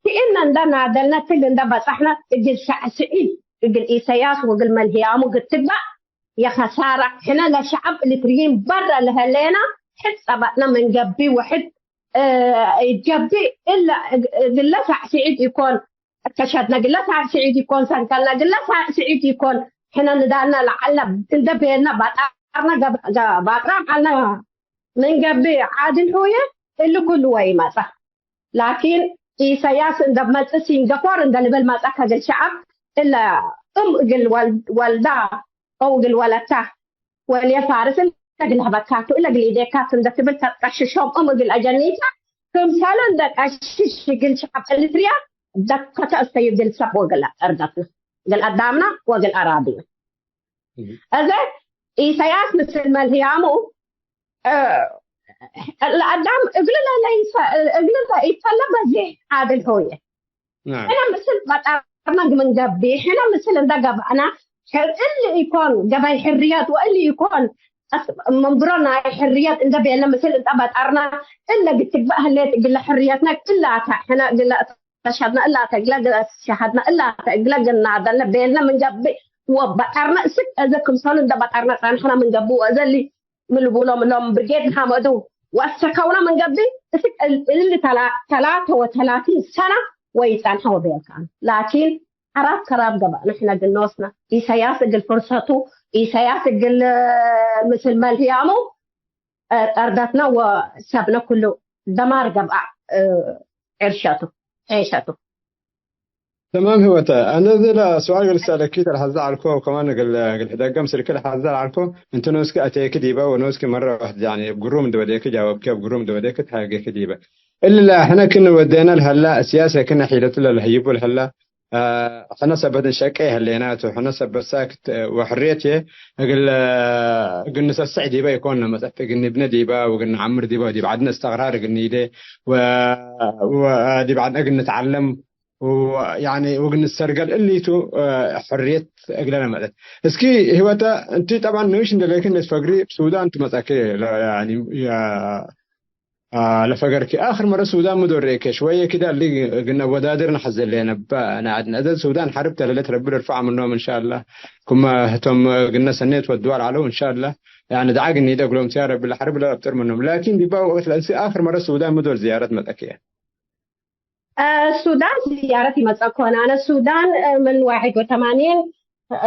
ክእነ እንደ ናደልነ ትል እንደ በጸሕነ፣ እግል ሳዕስዒት፣ እግል ኢሰያስ ወእግል መልህያሙ ግትግባእ የኸሳረ። ሕነ ለሸዐብ ኤሪትርይን በረ ለህሌና፣ ሕድ ጸበጥነ ምን ገብእ ወሕድ፣ እ፣ ገብእ እለ እግለ ሳዕስዒት ኢኮን፣ አከሸትነ ግለ ሳዕስዒት ኢኮን፣ ሰንከልነ ግለ ሳዕስዒት ኢኮን፣ ሕነ ንዳልነ ለዐልነ እንደ ቤልነ ባጣርነ ገብ-፣ ገ-፣ ባጥራም ዐልነ ምን ገብእ ዓድል ሑየ እሊ ኩሉ ወኢመጸ። ላኪን ኢሰያስ እንደ መጽእ ሲንገፖር እንደ ልብል መጸ ከእግል ሸዐብ እለ እም እግል ወል-፣ ወልዳ አው እግል ወለታ ወልየ ፋርስ እለ እግል ሀበካቱ እለ እግል ኢዴካቱ እንደ ትብል ተቀሽሾም እም እግል አጀኒታ ክምሰሉ እንደ ቀሽሽ እግል ሸዐብ ኤሪትርያ ደከተ እስተዩ እግል ሰብ ወእግል እርደትነ እግል አዳምና ወእግል አራዲነ። እህ። እዘ ኢሰያስ ምስል መልህያሙ፣ እ፣ ለአዳም እግል ለለይሰ-፣ እግል ለኢተለ በዜ ዓድል ሆየ። ናም። ሕነ ምስል በጣርና ምን ገብእ፣ ሕነ ምስል እንደ ገብአና፣ ሕር-፣ እሊ ኢኮን ገበይ ሕርየት ወእሊ ኢኮን አስ-፣ መንብሮ ናይ ሕርየት እንደ ቤለ ምስል እንደ በጣርና፣ እለ ግትግባእ ህሌት እግለ ሕርየትነ እላተ፣ ሕነ እግለ ተሸድነ እላተ፣ እግለ ሸሃድነ እላተ፣ እግለ ግናደነ ቤልነ ምን ገብእ ወበጠርነ እስክ እዘ ክምሰሉ እንደ በጠርነ ጸንሐነ ምን ገብእ ወእዘ እሊ ምን ልቡሎም እሎም ብርጌድ ንሐመዱ ወአሰከውነ ምን ገብእ እስክ እል-፣ እሊ ተላ-፣ ተላተ ወተላቲን ሰነ ወኢጸንሐ ወቤልካን። ላኪን ሐራብ ከራብ ገብአ። ንሕነ እግል ኖስነ፣ ኢሰያስ እግል ፍርሰቱ፣ ኢሰያስ እግል ምስል መልህያሙ፣ እ፣ ጠርደትነ ወሰብነ ኩሉ ደማር ገብአ፣ እ፣ ዕርሸቱ፣ ዔሸቱ። ተማም ህይወተ፣ አነ እዚ ለሱኣል እግል ልሰአለኪ ተልሐዜ ዐልኮ፣ ከማን እግል፣ እግል ሕደገ ምስልኪ ለሐዜ ዐልኮ፣ እንቱ ኖስኪ አቴኪ ዲበ ወኖስኪ መረ ዋሕድ፣ ያኒ፣ እብ ግሩም እንዴ ወዴኪ ጃወብኪ፣ እብ ግሩም እንዴ ወዴኪ ተሃጌኪ ዲበ። እሊ ለሕነ ክን ወዴነ ለሀላ፣ እስያሰ ክን ሒለቱ ለለህይቡ ለሀላ፣ አ፣ ሕነ ሰበት እንሸቄ ህሌናቱ፣ ሕነ ሰበት ሳክት ወሕርየት ህዬ እግል፣ እግል ንሰስዕ ዲበ ኢኮን መጸት፣ እግል ንብነ ዲበ ወእግል ነዐምር ዲበ፣ ዲብ ዐድነ እስተቅራር እግል ኒዴ ወ-፣ ወዲብ ዐድነ እግል ንትዐለም ወ-፣ ያኒ ወእግል ንሰርገል እሊቱ፣ አ፣ ሕርየት እግለነ መጸት። እስኪ ህይወተ፣ እንቲ ጠብዓን ንኡሽ እንዴ ሌኪን ልትፈግሪ፣ ሱዳን ትመጸኪ፣ ለ-፣ ያኒ፣ ያ-፣ አ፣ ለፈገርኪ። አክር መረ ሱዳን ሚ ዶል ረኤኬ? ሽወየ ክደ እሊ እግልነ አወዳድር ነሐዜ ህሌነ እበ ነዐድነ። እዘ ሱዳን ሐርብ ተለለት ረቢ ለርፈዐ ምኖም እንሻአላህ። ክመ ህቶም እግልነ ሰኔት ወድዋል ዐለው እንሻአላህ። ያኒ ደዓግ እኒደ እግሎም ያ ረቢ ለሐርብ ለአብጥር ምኖም። ላኪን ዲባ ወቅት ለእንሲ አክር መረ ሱዳን ሚ ዶል ዝያረት መጸክየ? አ፣ ሱዳን ዝያረት ይመጸኮን። አነ ሱዳን፣ አ፣ ምን ዋሕድ ወተማኒን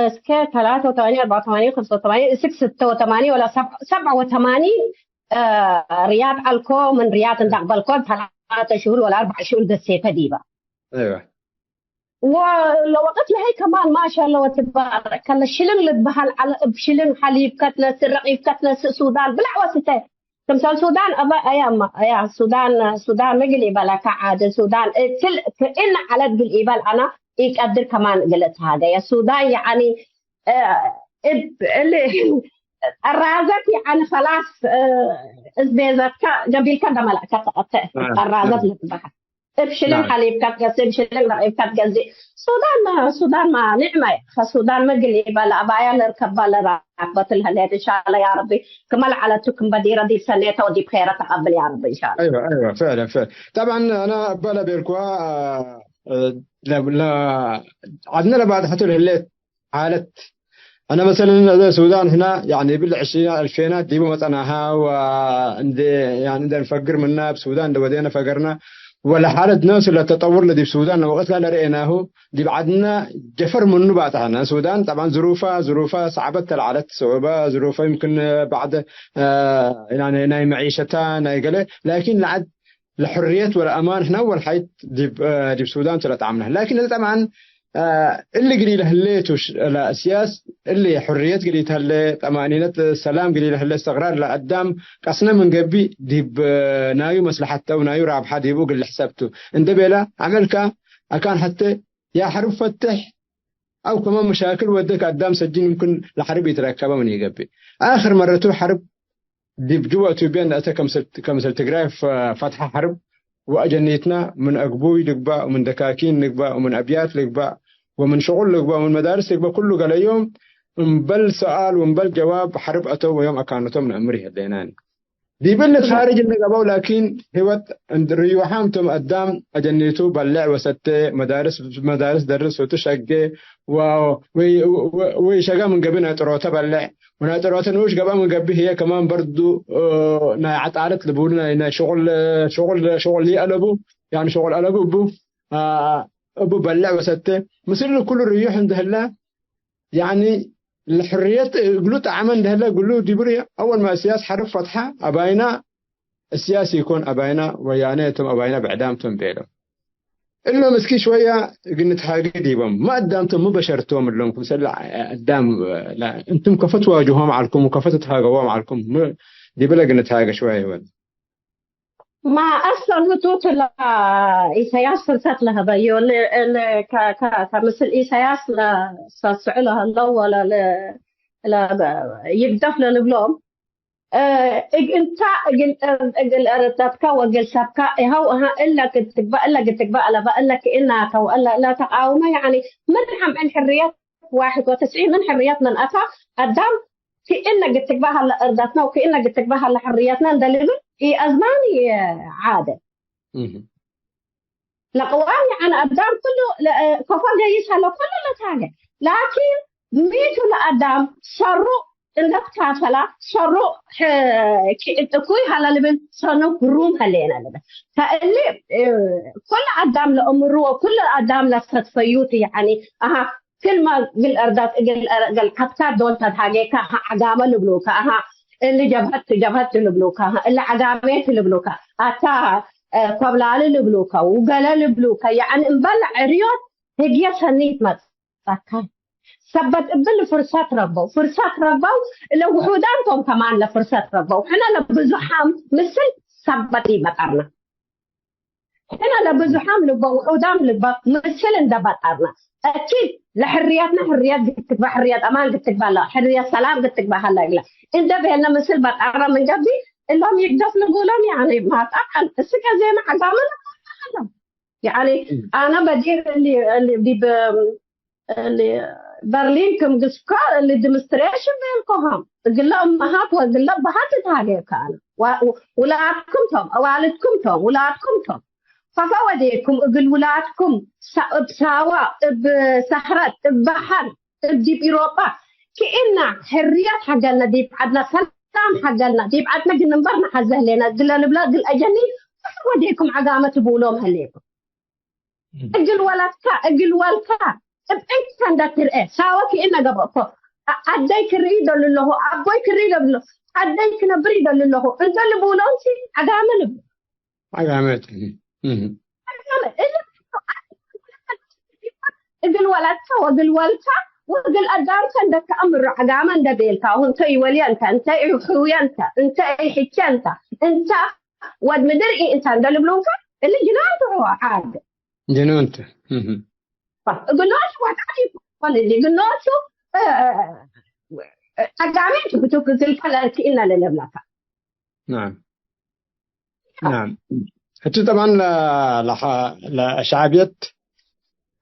እስከ ተላተ ወተማኒን፣ አርበዐ ወተማኒን፣ ኸምሰ ወተማኒን፣ እስክ ስተ ወተማኒን ወላ ሰብ-፣ ሰብዐ ወተማኒን፣ አ፣ ርያድ ዐልኮ። ምን ርያድ እንደ አቅበልኮ ተላተ ሽሁር ወላ አርበዐ ሽሁር ገሴተ ዲበ። አይዋ። ወለወቅት ለሀይ ከማን ማሻአላህ ወትባረክ ከለ ሽልን ልትበሀል ዐለ። እብ ሽልን ሐሊብ ከትነስእ፣ ረቂብ ከትነስእ ሱዳን ብለዕ ወስተ። ክምሰል ሱዳን አበ አያማ አያ ሱዳን፣ ሱዳን ምግል ኢበለከ ዓዲ ሱዳን እትል ክእነ ዐለት ግል ኢበል አና ኢቀድር ከማን እግል እትሃገየ። ሱዳን ያኒ፣ እ፣ እብ፣ እሊ ጠራዘት ያኒ ከላስ፣ እ፣ እዝ ቤዘትከ ገቢልከ ደመለእከ ተአተ አ፣ ጠራዘት አ። ልትበሀል። እብ ሽልን ናም። ሐሊብከ ትገዝእ፣ እብ ሽልን ረቂብከ ትገዝእ። ሱዳን፣ ሱዳን ማ ኒዕመ፣ ከሱዳን ምግል ኢበለ አባያ ለርከባ ለራክበት ለህሌት። እንሻአላህ ያ ረቢ፣ ክመ ለዐለቱ ክም በዲረ ዲብ ሰኔተ ወዲብ ኼረ ተቀብል ያ ረቢ እንሻአላህ። አይዋ፣ አይዋ፣ ፍዕለን፣ ፍዕለን። ጠብዓን አነ እበ ለቤልኩዋ፣ እ፣ ለ-፣ ለ-፣ ዐድነ ለባድሐቱ ለህሌት ሓለት። አነ መሰለን፣ እዘ ሱዳን ህና፣ ያኒ፣ እብል ዕሽሪን አልፌናት ዲቡ መጸናሃ፣ ወእንዴ፣ ያኒ፣ እንዴ ንፈግር ምና፣ እብ ሱዳን እንዴ ወዴነ ፈገርና፣ ወለሓለት ነፍሱ ለተጠውር ለዲብ ሱዳን ወቅት ለረኤናሁ፣ ዲብ ዐድነ ጀፈር ምኑ ባጽሐነ። ሱዳን ጠብዓን ዝሩፋ፣ ዝሩፋ ሰዕበት ተልዓለት፣ ስዑበ፣ ዝሩፈ ይምክን ባዕድ፣ አ፣ ያኒ፣ ናይ መዒሸታ፣ ናይ ገሌ፣ ላኪን ለዐድ ለሕርየት ወለአማን ህና ወልሓይት ዲብ፣ ዲብ ሱዳን ቱ ለጠዓምነ። ላኪን እሊ ጠብዓን፣ አ፣ እሊ ግዲ ለህሌቱ ሽ-፣ ለእስያስ እሊ ሕርየት ግዲ ተህሌ፣ ጠማእኒነት ሰላም ግዲ ለህሌ፣ እስትቅራር ለአዳም ቀስነ ምን ገብእ ዲብ ናዩ መስለሐት አው ናዩ ራብሐ ዲቡ እግል ልሕሰብ ቱ። እንዴ ቤለ ዐመልከ አካን ሐቴ ያ ሐርብ ፈትሕ አው ከማን መሻክል ወደክ አዳም ሰጅን ይምክን ለሐርብ ኢትረከበ ምን ኢገብእ። አክር መረቱ ሐርብ ዲብ ጅወ ኢትዮጵያ እንደ አተ ከምሰል፣ ከምሰል ትግራይ ፈ-፣ ፈትሐ ሐርብ ወአጀኒትነ ምን አግቡይ ልግባእ ወምን ደካኪን ልግባእ ወምን አብያት ልግባእ ወምን ሽቁል ልግባእ ወምን መዳርስ ልግባእ ኩሉ ገለዮም እምበል ሰኣል ወእምበል ጀዋብ ሐርብ አተው ወዮም አካነቶም ነአምር ይህሌናኒ። ዲብ እሊ ካርጅ እንደ ገብአው ላኪን ህይወት እንድ ርዩሓም ቶም አዳም አጀኒቱ በሌዕ ወሰቴ መዳርስ፣ መዳርስ ደርስ ወቱ ሸጌ ወ-፣ ወይ፣ ወይ ሸገ ምን ገብእ ናይ ጥሮተ በሌዕ ወናይ ጥሮተ ንኡሽ ገብአ ምን ገብእ ህዬ ከማን በርዱ፣ እ፣ ናይ ዐጣለት ልቡሉ ናይ፣ ናይ ሽቁል፣ ሽቁል፣ ሽቁል ይአለቡ፣ ያኒ ሽቁል አለቡ እቡ፣ አ፣ እቡ በልዕ ወሰቴ። ምስል ኩሉ ርዩሕ እንደ ህለ፣ ያኒ ለሕርየት እግሉ ጠዐመ እንደ ህለ፣ እግሉ ዲቡ ርየ። አወል ማ እስያስ ሐርብ ፈትሐ፣ አባይና እስያስ ኢኮን፣ አባይና ወያኔ ቶም፣ አባይና ብዕዳም ቶም ቤለው። እሎም እስኪ ሽወያ እግል ንትሃጌ ዲቦም። ማ አዳም ቶም፣ ሚ በሸር ቶም እሎም? ክምሰል አዳም፣ ላ፣ እንቱም ከፎ ትዋጅሆም ዐልኩም ወከፎ ትትሃገዎም ዐልኩም? ሚ ዲብለ እግል ንትሃጌ ሽወያ ይወል። ማ አስለን ህቱ ቱ ለኢሰያስ ፍርሰት ለሀበዮ፣ ለ-፣ ለ-፣ ከ-፣ ከ-፣ ከምስል ኢሰያስ ለሳስዑ ለሀለው ወለ ለ-፣ ለ-፣ ይግደፍ ለልብሎም፣ እ፣ እግ እንታ እግል፣ እግል እርደትከ ወእግል ሰብከ፣ ይሀው፣ እሀ፣ እለ እግል ትግበእ፣ እለ እግል ትግበእ አለበ፣ እለ ክእናተ ወእለ ለተቃውመ፣ ያኒ፣ ምን ሐምዕል ሕርየት ዋሕድ ወትስዒን ምን ሕርየት ምን አታ አዳም፣ ክእነ እግል ትግበእ ሀለ እርደትነ ወክእነ እግል ትግበእ ሀለ ሕርየትነ እንደ ልብል ኢአዝማኒ ዓደ። እህ። ለቅዋም፣ ያኒ፣ አዳም ኩሉ ለ-፣ ከፎ ገይስ ሀለ ኩሉ ለታገ። ላኪን፣ ሚቱ ለአዳም ሰሩ እንደ ትካፈላ ሰሩ ሕ-፣ ኪ-፣ እኩይ ሀለ ልብል ሰኑ ግሩም ሀሌነ ልብል። ከእሊ፣ እ፣ ኩሉ አዳም ለእምሩ ወኩሉ አዳም ለሰትፈዩት፣ ያኒ፣ አሃ፣ ክልመ እግል አርዳት እግል፣ እግል ዐስካር ዶል ተትሃጌከ፣ አሃ፣ ዐጋመ ልብሉከ፣ አሃ፣ እሊ ጀብሀት፣ ጀብሀት ልብሉከ፣ አሃ፣ እሊ ዐጋሜት ልብሉከ፣ አታ፣ እ፣ ኮብላሊ ልብሉከ፣ ውገለ ልብሉከ፣ ያኒ እምበል ዕርዮት ህግየ ሰኒት መጽ-፣ ጸካይ። ሰበት እብል ፍርሰት ረበው፣ ፍርሰት ረበው፣ እለ ውሑዳም ቶም ከማን ለፍርሰት ረበው። ሕነ ለብዙሓም ምስል ሰበት ኢበጠርነ። ሕነ ለብዙሓም ልበ ውሑዳም ልበ ምስል እንደ በጠርነ። አኪድ ለሕርየትነ ሕርየት ግትግበ፣ ሕርየት አማን ግትግበ ሀለ፣ ሕርየት ሰላም ግትግበ ሀለ እግለ እንደ ቤልነ ምስል በጠርነ ምን ገብእ እሎም ይግደፍ ልቡሎም፣ ያኒ ማጣ እስከ ዜመ ዐጋመ ለበጠርነ። ያኒ፣ እም። አነ በዲር እሊ፣ እሊ ዲብ፣ እሊ በርሊን ክም ግስኮ እሊ ዲምስትሬሽን ቤልኮሆም። እግለ እመሃት ወእግለ አበሃት እት ሀሌከ አነ። ወ-፣ ውላድኩም ቶም፣ አዋልድኩም ቶም፣ ውላድኩም ቶም። ፈፈ ወዴኩም እግል ውላድኩም ሰ-፣ እብ ሳዋ፣ እብ ሰህረት፣ እብ በሐር፣ እብ ዲብ ኢሮጳ ክእነ ሕርየት ሐገልነ፣ ዲብ ዐድነ ሰላም ሐገልነ፣ ዲብ ዐድነ ግንንበር ነሐዜ ህሌነ እግለ ልብለ እግል አጀኒን ፈፈ ወዴኩም ዐጋመ ትቡሎም ህሌኩም። እግል ወለትከ፣ እግል ወልከ፣ እብ ዕንከ እንደ ትርኤ፣ ሳወ ክእነ ገብአኮ፣ አ-፣ አደይ ክርኢ ደልለሁ፣ አቦይ ክርኢ ደልለሁ፣ አደይ ክነብር ደልለሁ፣ እንደ ልቡሎምሲ ዐጋመ ልብ። ዐጋመት። እህ። ዐጋመ፣ እለ እግል ወለትከ ወእግል ወልከ ወእግል አዳምከ እንደ ተአምሮ ዐጋመ እንደ ቤልካሁ፣ እንተ ኢወልየ እንተ፣ እንተ ኢሕውየ እንተ፣ እንተ ኢሕቼ እንተ፣ እንተ ወድ ምድር ኢ እንተ እንደ ልብሉከ፣ እሊ ጅናን ቱ ዐድ። ጅናን ቱ። እህ። እግኖቹ ወጣት ይኮን እሊ፣ እግኖቹ፣ እ፣ እ፣ እ፣ ቀዳሚ ትብቱ ክግል ከለር ክእነ ለለብላታ። ናም። ናም። እቱ ጠባን ለ-፣ ለሐ-፣ ለሸዕብየት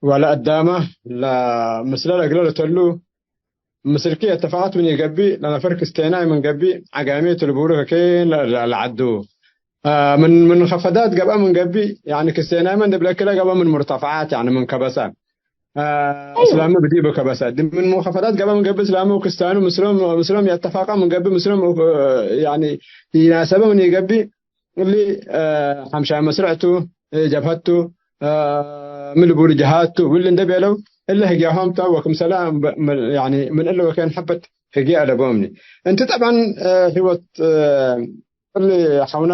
ወለአዳመ ለምስለ ለእግለ ለተሉ ምስልኪ የተፋቀት ምን ኢገብእ፣ ለነፈር ክስቴናይ ምን ገብእ፣ ዐጋሜ ቱ ልቡሉ ከኬን ለ-፣ ለ-፣ ለዐዱ። አ፣ ምን፣ ምን ከፈዳት ገብአ ምን ገብእ፣ ያኒ ክስቴናይመ እንደ ብለክለ ገብአ ምን ሙርተፈዓት፣ ያኒ ምን ከበሰ። አ፣ አይወ። እስላሙ ብዲቡ ከበሰ። ድ-፣ ምን ሙከፈዳት ገብአ ምን ገብእ፣ እስላሙ ክስታኑ ምስሎም፣ ምስሎም የተፋቀ ምን ገብእ፣ ምስሎም፣ አ፣ ያኒ ይናሰበ ምን ኢገብእ፣ እሊ፣ አ፣ ሐምሻይ መስርዕ ቱ፣ እ፣ ጀብሀት ቱ፣ አ፣ ምን ልቡሉ ጀሃት ቱ፣ እሊ እንደ ቤለው፣ እለ ህግያሆም ተ ወክምሰለ፣ ም-፣ ም-፣ ያኒ ምን እለ ወኬን ሐበት ህግየ አለቦምኒ። እንቲ ጠብዐን፣ አ፣ ህይወት፣ አ፣ እሊ ሐውና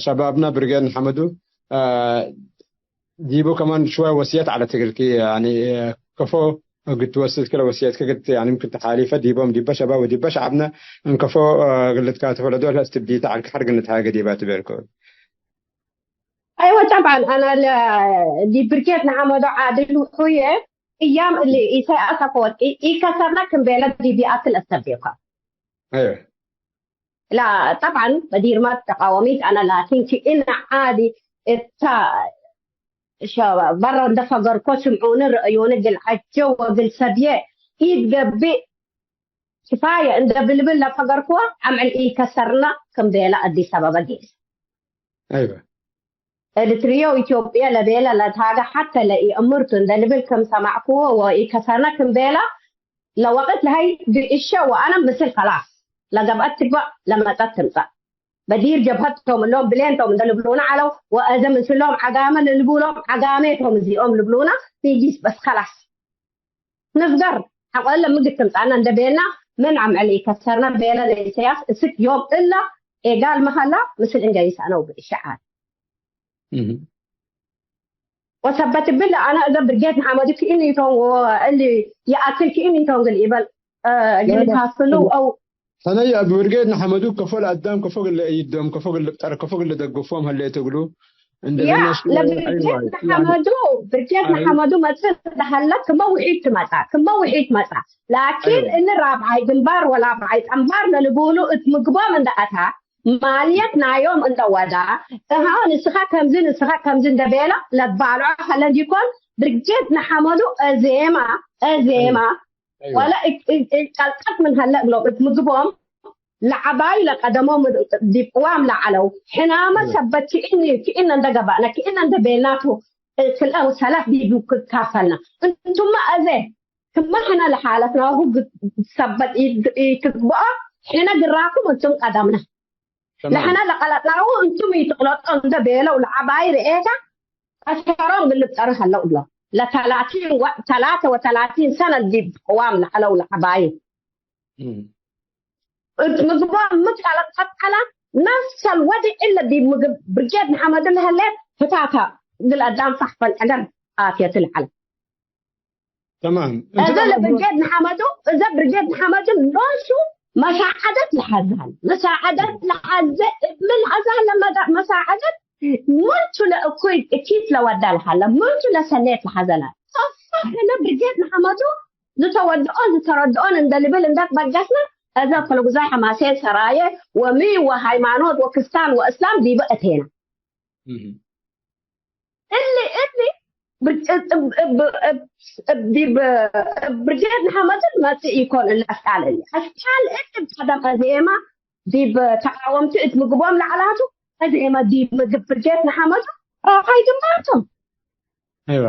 ሸባብና ብርጌድ ንሐመዱ፣ አ፣ ዲቡ ከማን ሽዋይ ወስየት ዐለት እግልኪ፣ ያኒ፣ ከፎ እግል ትወስድ ክለ ወስየትከ እግል ት-፣ ያኒ፣ ምክን ተሓሊፈ ዲቦም፣ ዲበ ሸባብ ወዲበ ሸዐብነ እንከፎ፣ አ፣ እግል ልትካተፎ ለዶል እስትብዲተ ዐልክ ሐርግ ንትሃገ ዲባ ትቤልኮ። አይወ፣ ጠብዐን አነ ለ-፣ ዲብ ብርጌድ ንሐመዶ ዓድል ውሑየ እያም እሊ ኢሰይአስ አፈወርቂ ኢ-፣ ኢከሰርነ ክም ቤለ ዲብ ይአክል አስተብዴኮ። አይወ። ላ፣ ጠብዐን በዲርመ ተቃወሚት አነ፣ ላኪን ክእነ ዓዲ እተ ሸ-፣ በረ እንደ ፈገርኮ ስምዑኒ፣ ረአዮኒ እግል ዐጀ ወእግል ሰብየ ኢትገብእ፣ ክፋየ እንደ ብልብል ለፈገርክወ አምዕል ኢከሰርነ ክም ቤለ አዲስ አበበ ጌሰ። አይወ። ኤሪትርየ ወኢትዮጵየ ለቤለ ለትሃገ ሐተ ለኢአምርቱ እንደ ልብል ክም ሰማዕክዎ ወኢከሰርነ ክም ቤለ ለወቅት ለሀይ ብእሸ ወአነ ምስል ከላስ ለገብአት ትግበእ ለመጸት ትምጸእ። በዲር ጀብሀት ቶም እሎም ብሌን ቶም እንደ ልብሉነ ዐለው ወአዜ ምስሎም ዐጋመ ለልቡሎም ዐጋሜ ቶም እዚኦም ልብሉነ ኒጊስ በስ ከላስ። ንፍገር ሐቆለ ምግት ትምጻእነ እንደ ቤልና ምን አምዕል ኢከሰርነ ቤለ ለኢሰያስ እስክ ዮም እለ ኤጋል መሀላ ምስል እንገይስ አነው ብእሸዓል። እህ። ወሰበት እብል አነ እገ ብርጌድ ንሐመዱ ክእኒ ቶም ወእሊ የአክል ክእኒ ቶም ግል ኢበል፣ እ፣ ላ፣ ግል ላ። ካፍሉ አው ሕነ የአብ ብርጌድ ንሐመዱ ከፎ ለአዳም ከፎ ግለ እይዶም ከፎ ግል ልብጠር ከፎ ግል ደግፎም ሀሌት እግሉ። እንደ ያ፣ ገናሽ ለብርጌድ አይዋ፣ ንሐመዱ፣ ብርጌድ አይ። ንሐመዱ መጽእ ለሀለ ክመ ውሒድ ትመጻ፣ ክመ ውሒድ መጻ። ላኪን አይዋ። እኒ ራብዓይ ግንባር ወላብዓይ ጠንባር ለልቡሉ እት ምግቦም እንደ አታ፣ ማልየት ናዮም እንደ ወዳ፣ እሃ ንስኻ ከምዚ፣ ንስኻ ከምዚ እንደ ቤላ ለባልዖ ሀለ እንዲኮን፣ ብርጌድ ንሐመዱ አዜማ፣ አዜማ፣ አይዋ። ወለ እቅ-፣ እቅ-፣ እቅ-፣ ቀልቀት ምን ሀለ እግሎም እት ምግቦም ለዐባዩ ለቀደሞም ዲብ ቅዋም ለዐለው፣ ሕናመ አይዋ። ሰበት ክእኒ፣ ክእነ እንደ ገባእነ፣ ክእነ እንደ ቤልናቱ፣ ክልአው ሰላፍ ዲብ ክካፈልና። እንቱመ አዜ ክመ ሕነ ለሓለፍናሁ ትሰበጥ ኢትግብኦ፣ ሕነ ግራኩም እንቱም ቀደምነ። ተማም። ለሕነ ለቀለጥናሁ እንቱም ኢትቅለጦ እንደ ቤለው ለዐባይ ርኤከ፣ አሰሮም እግል ልብጠርህ ሀለው እሎም። ለተላቲን ወ-፣ ተላተ ወተላቲን ሰነ ዲብ ቅዋም ለዐለው ለዐባይ። እም። እት ምግቦም ምቅለቀት ዐለ፣ ነፍሰል ወድዕ እለ ዲብ ምግብ ብርጌድ ንሐመዱ ለህሌት ህታተ እግል አዳም ፈሕፈን ዐገር አፍየት ለዐለ። ተማም። እተ እዘ ጠብዐን ለብርጌድ ንሐመዱ፣ እዘ ብርጌድ ንሐመዱ ኖሱ መሳዐደት ለሐዛል፣ መሳዐደት ለሐዘ፣ እብ ምን ሐዛል ለመዳ መሳዐደት፣ ምንቱ ለእኩይ እኪት ለወዳ ለሀለ፣ ምንቱ ለሰኔት ለሐዘለ። ሶፋ ሕነ ብርጌድ ንሐመዱ ዝተወድኦን ዝተረድኦን እንደ ልብል እንደ ትበገስነ፣ እዘ ክልጉዛይ ሐማሴን ሰራየ ወሚ ወሃይማኖት ወክስታን ወእስላም ዲበ እቴና። እህ። እሊ፣ እሊ ብር-፣ እብ፣ እብ፣ እብ፣ እብ፣ ዲብ፣ እብ ብርጌድ ንሐመዱ መጽእ ኢኮን እለ አስካል እሊ። አስካል እሊ እብ ቀደም አዜመ ዲብ ተቃወምቲ እት ምግቦም ለዐላቱ፣ አዜመ ዲብ ምግብ ብርጌድ ንሐመዱ ራብዓይ ግንባር ቶም። አይዋ።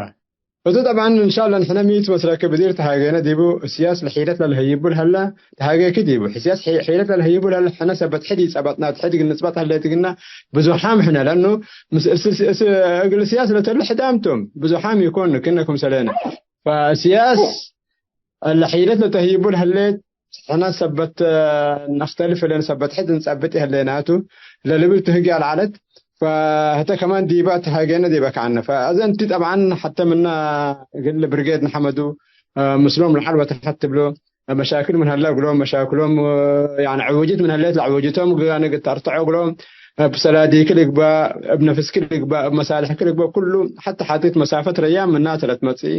እቱ ጠብዐን እንሻአላህ ንሕነ ሚ ቱ መስለኪ ብዲር ተሃጌነ ዲቡ እስያስ ለሒለት ለልሀይቡ ለሀለ ተሃጌኪ ዲቡ። እስያስ ሒ-፣ ሒለት ለልሀይቡ ለሀለ ሕነ ሰበት ሕድ ኢጸበጥና፣ ሕድ እግል ንጽበጥ ሀሌት ግና ብዙሓም ሕነ ለኑ ምስ እስ-፣ እስ-፣ እስ-፣ እግል እስያስ ለተሉ ሕዳም ቶም ብዙሓም ኢኮን ክነ ክምሰሌነ። ፈእስያስ እለ ሒለት ለተህይቡ ለህሌት፣ ሕነ ሰበት ነክተልፍ ህሌነ፣ ሰበት ሕድ እንጸብጥ ይህሌናቱ ለልብል ትህግ አልዓለት። ፈህተ ከማን ዲባ ተሃጌነ ዲበ ከዐነ። ፈአዘ እንቲ ጠብዓን ሐተ ምና እግል ብርጌድ ንሐመዱ ምስሎም ለዐል ወተሐት ትብሎ መሻክል ምን ሀለ እግሎም መሻክሎም፣ ያኒ ዕውጅት ምን ህሌት ለዕውጅቶም ጋነ እግል ተአርትዖ እግሎም፣ እብ ሰላዲክ ልግባእ፣ እብ ነፍስክ ልግባእ፣ እብ መሳልሕክ ልግባእ፣ ኩሉ ሐተ ሐቴት መሳፈት ረያም ምናተ ለትመጽኢ።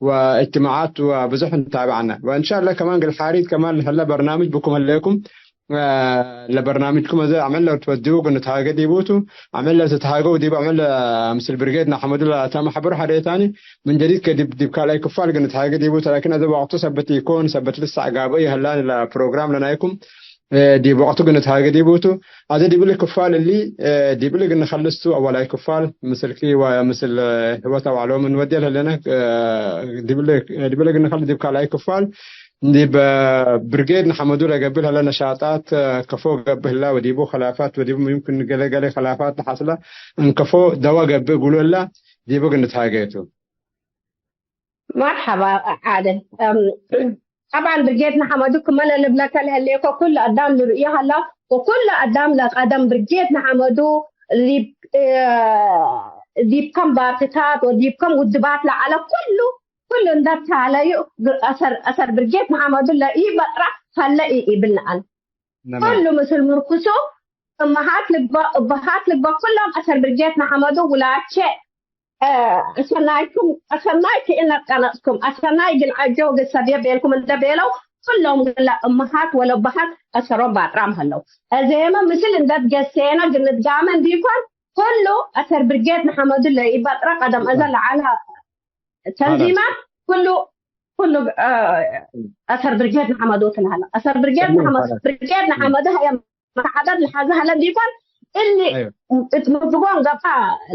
ወእጅትማዓት ወብዙሕ ንታብዐነ። ወእንሻአላህ ከማን እግል ሓሪት ከማን ለሀለ በርናምጅ ብኩም ህሌኩም፣ አ፣ ለበርናምጅኩም አዜ ዐመል ለትወድዩ እግል ንትሃጌ ዲቡ ቱ፣ ዐመል ለትትሃገው ዲቡ ዐመል ምስል ብርጌድ ንሐመዱ ለተመሐብሩ ሐሬታኒ ምን ጀዲድ ከዲብ፣ ዲብ ካልኣይ ክፋል እግል ንትሃጌ ዲቡ ቱ። ላኪን አዜ ወቅቱ ሰበት ኢኮን፣ ሰበት ልሰዕ ጋብኦ ይሀላኒ ለፕሮግራም ለናይኩም። እ፣ ዲብ ወቅቱ እግል ንትሃጌ ዲቡ ቱ። አዜ ዲብሊ ክፋል እሊ፣ እ፣ ዲብሊ እግል ንከልስ ቱ፣ አወላይ ክፋል ምስልኪ ወምስል፣ እ፣ ህይወት አውዓሎም እንወዴ ለህሌነ፣ እ፣ ዲብሊ፣ ዲብሊ እግል ንከልስ ዲብ ካልኣይ ክፋል፣ ዲብ፣ እ፣ ብርጌድ ንሐመዱ ለገብእ ለህለ ነሻጣት፣ እ፣ ከፎ ገብእ ህላ ወዲቡ ከላፋት ወዲቡ ሙምክን ገሌ ገሌ ከላፋት ለሐስለ እንከፎ ደወ ገብእ እግሉ ህላ ዲቡ እግል ንትሃጌ ቱ። መርሐባ ዓድል። እም፣ ጠብዓን ብርጌድ ንሐመዱ ክመ ለልብለከ ለህሌኮ ኩሉ አዳም ልርእዮ ሀላ፣ ወኩሉ አዳም ለቀደም ብርጌድ ንሐመዱ ዲብ፣ እ፣ ዲብ ከም ባርትታት ወዲብ ከም ውድባት ለዐለ ኩሉ፣ ኩሉ እንደ ታለዩ አሰር፣ አሰር ብርጌድ ንሐመዱ ለኢበጥረ ሀለ ኢኢብል ነአል። ነመ። ኩሉ ምስል ምርኩሱ እመሃት ልግበእ፣ እበሃት ልግበእ፣ ኩሎም አሰር ብርጌድ ንሐመዱ ውላቼ፣ እ፣ አሰናይኩም፣ አሰናይ ክእነ ቀነጽኩም፣ አሰናይ እግል ዐጀው እግል ሰብየ ቤልኩም እንደ ቤለው፣ ኩሎም እግለ እመሃት ወለበሃት አሰሮም ባጥራም ሀለው። አዜመ ምስል እንደ ትገሴነ ግንትጋመ እንዲኮን፣ ኩሉ አሰር ብርጌድ ንሐመዱ ለኢበጥረ ቀደም አዘ ለዐለ ተንዚማት ኩሉ፣ ኩሉ፣ እ፣ አሰር ብርጌድ ንሐመዱ ትልሀለ። አሰር ብርጌድ ንሐመዱ፣ ብርጌድ ንሐመዱ ሀየ መሳዕደት ለሐዘ ሀለ እንዲኮን፣ እሊ አይወ። እት ምግቦም ገብአ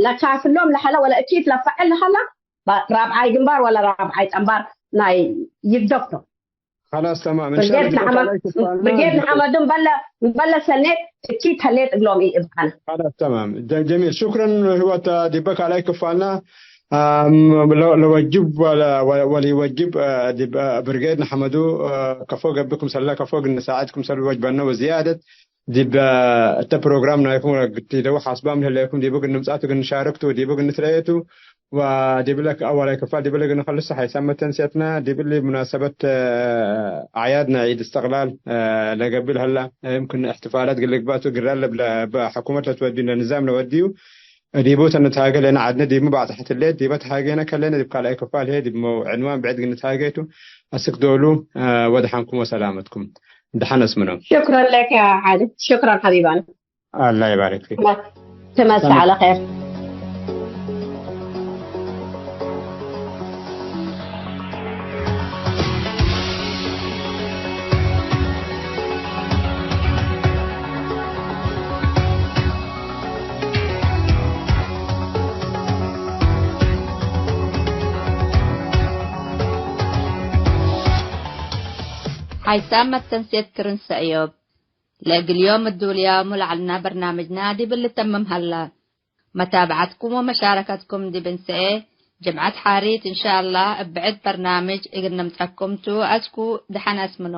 ለካፍሎም ለሀለ ወለ እኪት ለፈዕል ለሀለ፣ ራብዓይ ግንባር ወለ ራብዓይ ጠንባር ናይ ይግደፍ ቶም። ኸላስ ተማም። ብርጌድ እንሻአላህ ዲብ ንሐመ-፣ ካልኣይ ክፋልና ብርጌድ ንሐመዱ እምበለ፣ እምበለ ሰኔት እኪት ሀሌት እግሎም ኢእብቃነ። ኸላስ ተማም። ጀ-፣ ጀሚል። ሹክረን ህይወት ዲበ ካልኣይ ክፋልና አም፣ ለ-፣ ለወጅብ ወለ-፣ ወ-፣ ወሊወጅብ፣ አ፣ ዲብ፣ አ፣ ብርጌድ ንሐመዱ፣ አ፣ ከፎ ገብእ ክምሰለ፣ ከፎ እግል ንሳዕድ ክምሰል ወጅበነ ወዝያደት ዲብ፣ አ፣ እተ ፕሮግራም ናይኩም ወለግትደው ሐስባም ለህሌኩም ዲቡ እግል ንምጻቱ እግል ንሻርክቱ ወዲቡ እግል ንትረኤቱ ወዲብለ አወላይ ክፋል ዲብለ እግል ንከልሶ ሐይሳም መተንሴትና ዲብሊ ሙናሰበት፣ አ፣ አዕያድ ናይ ዒድ እስትቅላል፣ አ፣ ለገብእ ለሀላ፣ አ፣ የምክን እሕትፋላት እግል ልግባቱ ግራር ለብለ፣ በሐኩመት ለትወድዩ ለንዛም ለወድዩ ዲቡ ተንትሃጌ ለነ ዐድነ ዲብመ ባጽሐት ህሌት፣ ዲበ ተሃጌነ ከለነ ዲብ ካልኣይ ክፋል ህዬ ዲብ መው ዕንዋን ብዕድ እግል ንትሃጌ ቱ። አስክ ዶሉ፣ አ፣ ወደሐንኩም ወሰላመትኩም። ደሐን አስምኖም። ሽክረን ለከ ያ ዓሊ። ሽክረን ሐቢባና። አላህ ይባርክ ፊክ። ተመ-፣ ተመሰ ሰላም። ዐለ ኸይር። ሓይሳም መተንሴት ክርን ሰእዮብ። ለእግል ዮም እዱልያሙ ለዐልና በርናምጅና ዲብ ልተምም ሀላ። መታብዐትኩም ወመሻረከትኩም ዲብ እንሰኤ ጅምዐት ሓሪት እንሻአላህ እብ ብዕድ በርናምጅ እግል ንምጸኩም ቱ። አስኩ ደሐን አስምኖ።